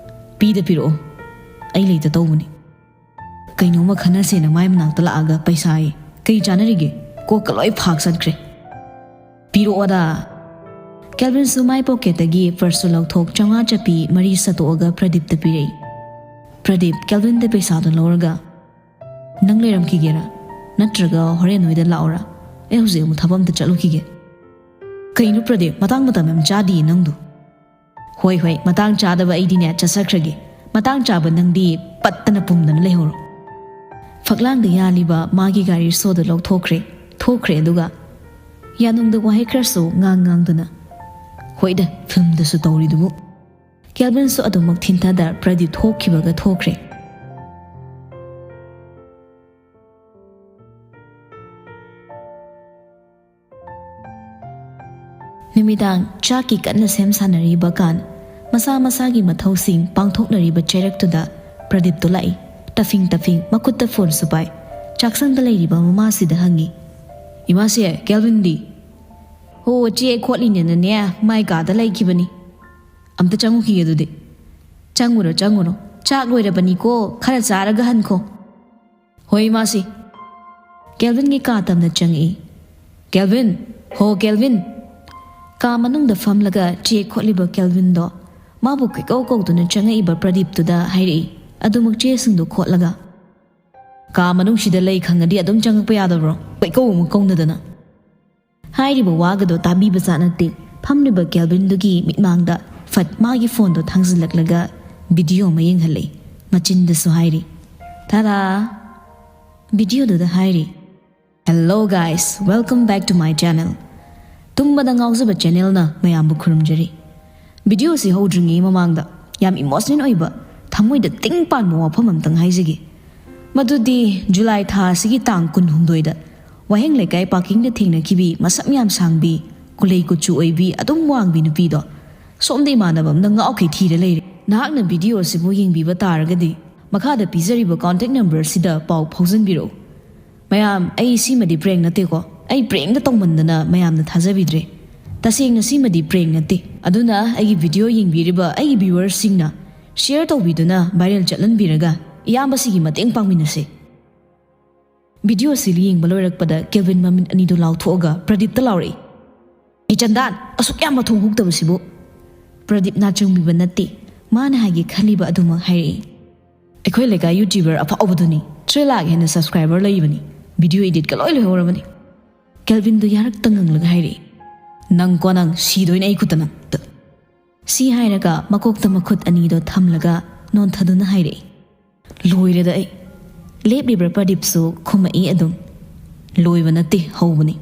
"ꯄꯤꯗ ꯄꯤꯔꯛꯑꯣ, ꯑꯩ ꯂꯩꯇ ꯇꯧꯕꯅꯤ꯫" ꯀꯩꯅꯣꯝꯃ ꯈꯟꯅꯁꯦꯅ ꯃꯥꯏ ꯃꯅꯥꯛꯇ ꯂꯥꯛꯑꯒ ꯄꯩꯁꯥ ꯍꯥꯏꯌꯦ꯫ ꯀꯩ ꯆꯥꯟꯅꯔꯤꯒꯦ? ꯀꯣꯛꯀ ꯂꯣꯏ ꯐꯥꯛ ꯆꯠꯈ꯭ꯔꯦ꯫ "ꯄꯤꯔꯛꯑꯣꯗ!" ꯀꯦꯜꯚꯤꯟꯁꯨ ꯃꯥꯏ ꯄꯣꯀꯦꯠꯇꯒꯤ ꯄꯔꯁꯇꯨ ꯂꯧꯊꯣꯛ ꯆꯥꯝꯃꯉꯥ ꯆꯞꯄꯤ ꯃꯔꯤ ꯁꯠꯇꯣꯛꯑꯒ ꯄ꯭ꯔꯗꯤꯞꯇ ꯄꯤꯔꯛꯏ꯫ ꯄ꯭ꯔꯗꯤꯞ ꯀꯦꯜꯚꯤꯟꯗ ꯄꯩꯁꯥꯗꯨ ꯂꯧꯔꯒ, "ꯅꯪ ꯂꯩꯔꯝꯈꯤꯒꯦꯔꯥ? ꯅꯠꯇ꯭ꯔꯒ ꯍꯣꯔꯦꯟ ꯅꯣꯏꯗ ꯂꯥꯛꯑꯣꯔꯥ? ꯑꯩ ꯍꯧꯖꯤꯛ ꯑꯃꯨꯛ ꯊꯕꯛ ꯑꯝꯇ ꯆꯠꯂꯨꯈꯤꯒꯦ꯫" "ꯀꯩꯅꯣ ꯄ꯭ꯔꯗꯤꯞ, ꯃꯇꯥꯡ ꯃꯇꯝ ꯌꯥꯝ ꯆꯥꯗꯤꯌꯦ ꯅꯪꯗꯣ꯫" "ꯍꯣꯏ, ꯍꯣꯏ, ꯃꯇꯥꯡ ꯆꯥꯗꯕ ꯑꯩꯗꯤꯅꯦ ꯆꯠꯆꯈ꯭ꯔꯒꯦ꯫ ꯃꯇꯥꯡ ꯆꯥꯕ ꯅꯪꯗꯤ ꯄꯠꯇꯅ ꯄꯨꯝꯗꯅ ꯂꯩꯍꯧꯔꯣ꯫" ꯐꯛꯂꯥꯡꯗ ꯌꯥꯜꯂꯤꯕ ꯃꯥꯒꯤ ꯒꯥꯔꯤ ꯁꯣꯗꯨ ꯂꯧꯊꯣꯛꯈ꯭ꯔꯦ, ꯊꯣꯛꯈ꯭ꯔꯦ꯫ ꯑꯗꯨꯒ ꯌꯥꯅꯨꯡꯗ ꯋꯥꯍꯩ ꯈꯔꯁꯨ ꯉꯥꯡ ꯉꯥꯡꯗꯨꯅ, "ꯍꯣꯏꯗ, ꯐꯤꯜꯝꯗꯁꯨ ꯇꯧꯔꯤꯗꯨꯕꯨ꯫" ꯀꯦꯜꯚꯤꯟꯁꯨ ꯑꯗꯨꯃꯛ ꯊꯤꯟꯊꯗ ꯄ꯭ꯔꯗꯤꯞ ꯊꯣꯛꯈꯤꯕꯒ ꯊꯣꯛꯈ꯭ꯔꯦ꯫ ꯅꯨꯃꯤꯗꯥꯡ ꯆꯥꯛꯀꯤ ꯀꯟꯅ ꯁꯦꯝ ꯁꯥꯅꯔꯤꯕ ꯀꯥꯟ, ꯃꯁꯥ ꯃꯁꯥꯒꯤ ꯃꯊꯧꯁꯤꯡ ꯄꯥꯡꯊꯣꯛꯅꯔꯤꯕ ꯆꯩꯔꯛꯇꯨꯗ ꯄ꯭ꯔꯗꯤꯞꯇꯨ ꯂꯥꯛꯏ꯫ ꯇꯐꯤꯡ ꯇꯐꯤꯡ ꯃꯈꯨꯠꯇ ꯐꯣꯟꯁꯨ ꯄꯥꯏ꯫ ꯆꯥꯛꯁꯪꯗ ꯂꯩꯔꯤꯕ ꯃꯃꯥꯁꯤꯗ ꯍꯪꯉꯤ, "ꯏꯃꯥꯁꯦ, ꯀꯦꯜꯚꯤꯟꯗꯤ?" ꯍꯣ, ꯆꯦ ꯈꯣꯠꯂꯤꯅꯦꯅꯅꯦ, ꯃꯥꯏ ꯀꯥꯗ ꯂꯩꯈꯤꯕꯅꯤ꯫ ꯑꯝꯇ ꯆꯪꯉꯨꯈꯤꯒꯦ ꯑꯗꯨꯗꯤ꯫ ꯆꯪꯉꯨꯔꯣ, ꯆꯪꯉꯨꯔꯣ꯫ ꯆꯥꯛ ꯂꯣꯏꯔꯕꯅꯤꯀꯣ, ꯈꯔ ꯆꯥꯔꯒ ꯍꯟꯈꯣ꯫ ꯍꯣꯏ, ꯏꯃꯥꯁꯤ꯫ ꯀꯦꯜꯚꯤꯟꯒꯤ ꯀꯥ ꯇꯝꯅ ꯆꯪꯉꯛꯏ꯫ "ꯀꯦꯜꯚꯤꯟ! ꯍꯣ, ꯀꯦꯜꯚꯤꯟ!" ꯀꯥ ꯃꯅꯨꯡꯗ ꯐꯝꯂꯒ ꯆꯦ ꯈꯣꯠꯂꯤꯕ ꯀꯦꯜꯚꯤꯟꯗꯣ ꯃꯥꯕꯨ ꯀꯣꯏꯀꯧ ꯀꯧꯗꯨꯅ ꯆꯪꯉꯛꯏꯕ ꯄ꯭ꯔꯗꯤꯞꯇꯨꯗ ꯍꯥꯏꯔꯛꯏ, ꯑꯗꯨꯃꯛ ꯆꯦꯁꯤꯡꯗꯣ ꯈꯣꯠꯂꯒ꯫ "ꯀꯥ ꯃꯅꯨꯡꯁꯤꯗ ꯂꯩ ꯈꯪꯉꯗꯤ ꯑꯗꯨꯝ ꯆꯪꯉꯛꯄ ꯌꯥꯗꯕ꯭ꯔꯣ? ꯀꯣꯏꯀꯧ ꯑꯃꯨꯛ ꯀꯧꯅꯗꯅ!" ꯍꯥꯏꯔꯤꯕ ꯋꯥꯒꯗꯣ ꯇꯥꯕꯤꯕ ꯖꯥꯠ ꯅꯠꯇꯦ꯫ ꯐꯝꯂꯤꯕ ꯀꯦꯜꯚꯤꯟꯗꯨꯒꯤ ꯃꯤꯠꯃꯥꯡꯗ ꯐꯠ ꯃꯥꯒꯤ ꯐꯣꯟꯗꯣ ꯊꯥꯡꯖꯤꯜꯂꯛꯂꯒ ꯚꯤꯗꯤꯑꯣ ꯑꯃ ꯌꯦꯡꯍꯜꯂꯦ꯫ ꯃꯆꯤꯟꯗꯁꯨ ꯍꯥꯏꯔꯤ, "ꯇꯥꯗꯥ!" ꯚꯤꯗꯤꯑꯣꯗꯨꯗ ꯍꯥꯏꯔꯤ, "Hello guys, welcome back to my channel." ꯇꯨꯝꯕꯗ ꯉꯥꯎꯖꯕ ꯆꯦꯅꯦꯜꯅ ꯃꯌꯥꯝꯕꯨ ꯈꯨꯔꯨꯝꯖꯔꯤ꯫ ꯚꯤꯗꯤꯑꯣꯁꯤ ꯍꯧꯗ꯭ꯔꯤꯉꯩ ꯃꯃꯥꯡꯗ ꯌꯥꯝ ꯏꯃꯣꯁꯅꯦꯜ ꯑꯣꯏꯕ, ꯊꯃꯣꯏꯗ ꯇꯤꯡ ꯄꯥꯟꯕ ꯋꯥꯐꯝ ꯑꯝꯇꯪ ꯍꯥꯏꯖꯒꯦ꯫ ꯃꯗꯨꯗꯤ ꯖꯨꯂꯥꯏ ꯊꯥ ꯑꯁꯤꯒꯤ ꯇꯥꯡ ꯀꯨꯟꯍꯨꯝꯗꯣꯏꯗ ꯋꯥꯍꯦꯡ ꯂꯩꯀꯥꯏ ꯄꯥꯔꯀꯤꯡꯗ ꯊꯦꯡꯅꯈꯤꯕꯤ ꯃꯁꯝ ꯌꯥꯝ ꯁꯥꯡꯕꯤ, ꯀꯨꯂꯩ ꯀꯨꯆꯨ ꯑꯣꯏꯕꯤ, ꯑꯗꯨꯝ ꯋꯥꯡꯕꯤ ꯅꯨꯄꯤꯗꯣ꯫ ꯁꯣꯝꯗ ꯏꯃꯥꯟꯅꯕ ꯑꯃꯅ ꯉꯥꯎꯈꯩ ꯊꯤꯔ ꯂꯩꯔꯦ꯫ ꯅꯍꯥꯛꯅ ꯚꯤꯗꯤꯑꯣ ꯑꯁꯤꯕꯨ ꯌꯦꯡꯕꯤꯕ ꯇꯥꯔꯒꯗꯤ ꯃꯈꯥꯗ ꯄꯤꯖꯔꯤꯕ ꯀꯣꯟꯇꯦꯛ ꯅꯝꯕꯔ ꯑꯁꯤꯗ ꯄꯥꯎ ꯐꯥꯎꯖꯟꯕꯤꯔꯛꯎ꯫ ꯃꯌꯥꯝ, ꯑꯩ ꯁꯤꯃꯗꯤ ꯄ꯭ꯔꯦꯡ ꯅꯠꯇꯦꯀꯣ꯫ ꯑꯩ ꯄ꯭ꯔꯦꯡꯗ ꯇꯧꯃꯟꯗꯅ ꯃꯌꯥꯝꯅ ꯊꯥꯖꯕꯤꯗ꯭ꯔꯦ꯫ ꯇꯁꯦꯡꯅ ꯁꯤꯃꯗꯤ ꯄ꯭ꯔꯦꯡ ꯅꯠꯇꯦ꯫ ꯑꯗꯨꯅ ꯑꯩꯒꯤ ꯚꯤꯗꯤꯑꯣ ꯌꯦꯡꯕꯤꯔꯤꯕ ꯑꯩꯒꯤ ꯚ꯭ꯌꯨꯋꯔꯁꯤꯡꯅ ꯁꯤꯌꯔ ꯇꯧꯕꯤꯗꯨꯅ ꯚꯥꯏꯔꯦꯜ ꯆꯠꯍꯟꯕꯤꯔꯒ ꯏꯌꯥꯝꯕꯁꯤꯒꯤ ꯃꯇꯦꯡ ꯄꯥꯡꯃꯤꯟꯅꯁꯦ꯫ ꯚꯤꯗꯤꯑꯣꯁꯤ ꯌꯦꯡꯕ ꯂꯣꯏꯔꯛꯄꯗ ꯀꯦꯜꯚꯤꯟ ꯃꯃꯤꯠ ꯑꯅꯤꯗꯨ ꯂꯥꯎꯊꯣꯛꯑꯒ ꯄ꯭ꯔꯗꯤꯞꯇ ꯂꯥꯎꯔꯛꯏ, "ꯏꯆꯟꯗꯥꯟ, ꯑꯁꯨꯛ ꯌꯥꯝꯕ ꯊꯣꯡ ꯍꯨꯛꯇꯕꯁꯤꯕꯨ!" ꯄ꯭ꯔꯗꯤꯞ ꯅꯥꯆꯨꯡꯕꯤꯕ ꯅꯠꯇꯦ, ꯃꯥꯅ ꯍꯥꯏꯒꯦ ꯈꯜꯂꯤꯕ ꯑꯗꯨꯃꯛ ꯍꯥꯏꯔꯛꯏ꯫ "ꯑꯩꯈꯣꯏ ꯂꯩꯀꯥꯏ ꯌꯨꯇ꯭ꯌꯨꯕꯔ ꯑꯐꯥꯎꯕꯗꯨꯅꯤ, ꯊ꯭ꯔꯤ ꯂꯥꯛ ꯍꯦꯟꯅ ꯁꯕꯁꯀ꯭ꯔꯥꯏꯕꯔ ꯂꯩꯕꯅꯤ, ꯚꯤꯗꯤꯑꯣ ꯏꯗꯤꯠꯀ ꯂꯣꯏ ꯂꯣꯏꯍꯧꯔꯕꯅꯤ!" ꯀꯦꯜꯚꯤꯟꯗꯨ ꯌꯥꯔꯛꯇ ꯉꯪꯂꯒ ꯍꯥꯏꯔꯛꯏ, "ꯅꯪ ꯀꯣ ꯅꯪ, ꯁꯤꯗꯣꯏꯅꯦ ꯑꯩ ꯈꯨꯠꯇ ꯅꯪ!" ꯁꯤ ꯍꯥꯏꯔꯒ ꯃꯀꯣꯛꯇ ꯃꯈꯨꯠ ꯑꯅꯤꯗꯣ ꯊꯝꯂꯒ ꯅꯣꯟꯊꯗꯨꯅ ꯍꯥꯏꯔꯛꯏ, "ꯂꯣꯏꯔꯦꯗ ꯑꯩ!" ꯂꯦꯞꯂꯤꯕ ꯄ꯭ꯔꯗꯤꯞꯁꯨ ꯈꯨꯝꯃꯛꯏ ꯑꯗꯨꯝ, "ꯂꯣꯏꯕ ꯅꯠꯇꯦ, ꯍꯧꯕꯅꯤ!"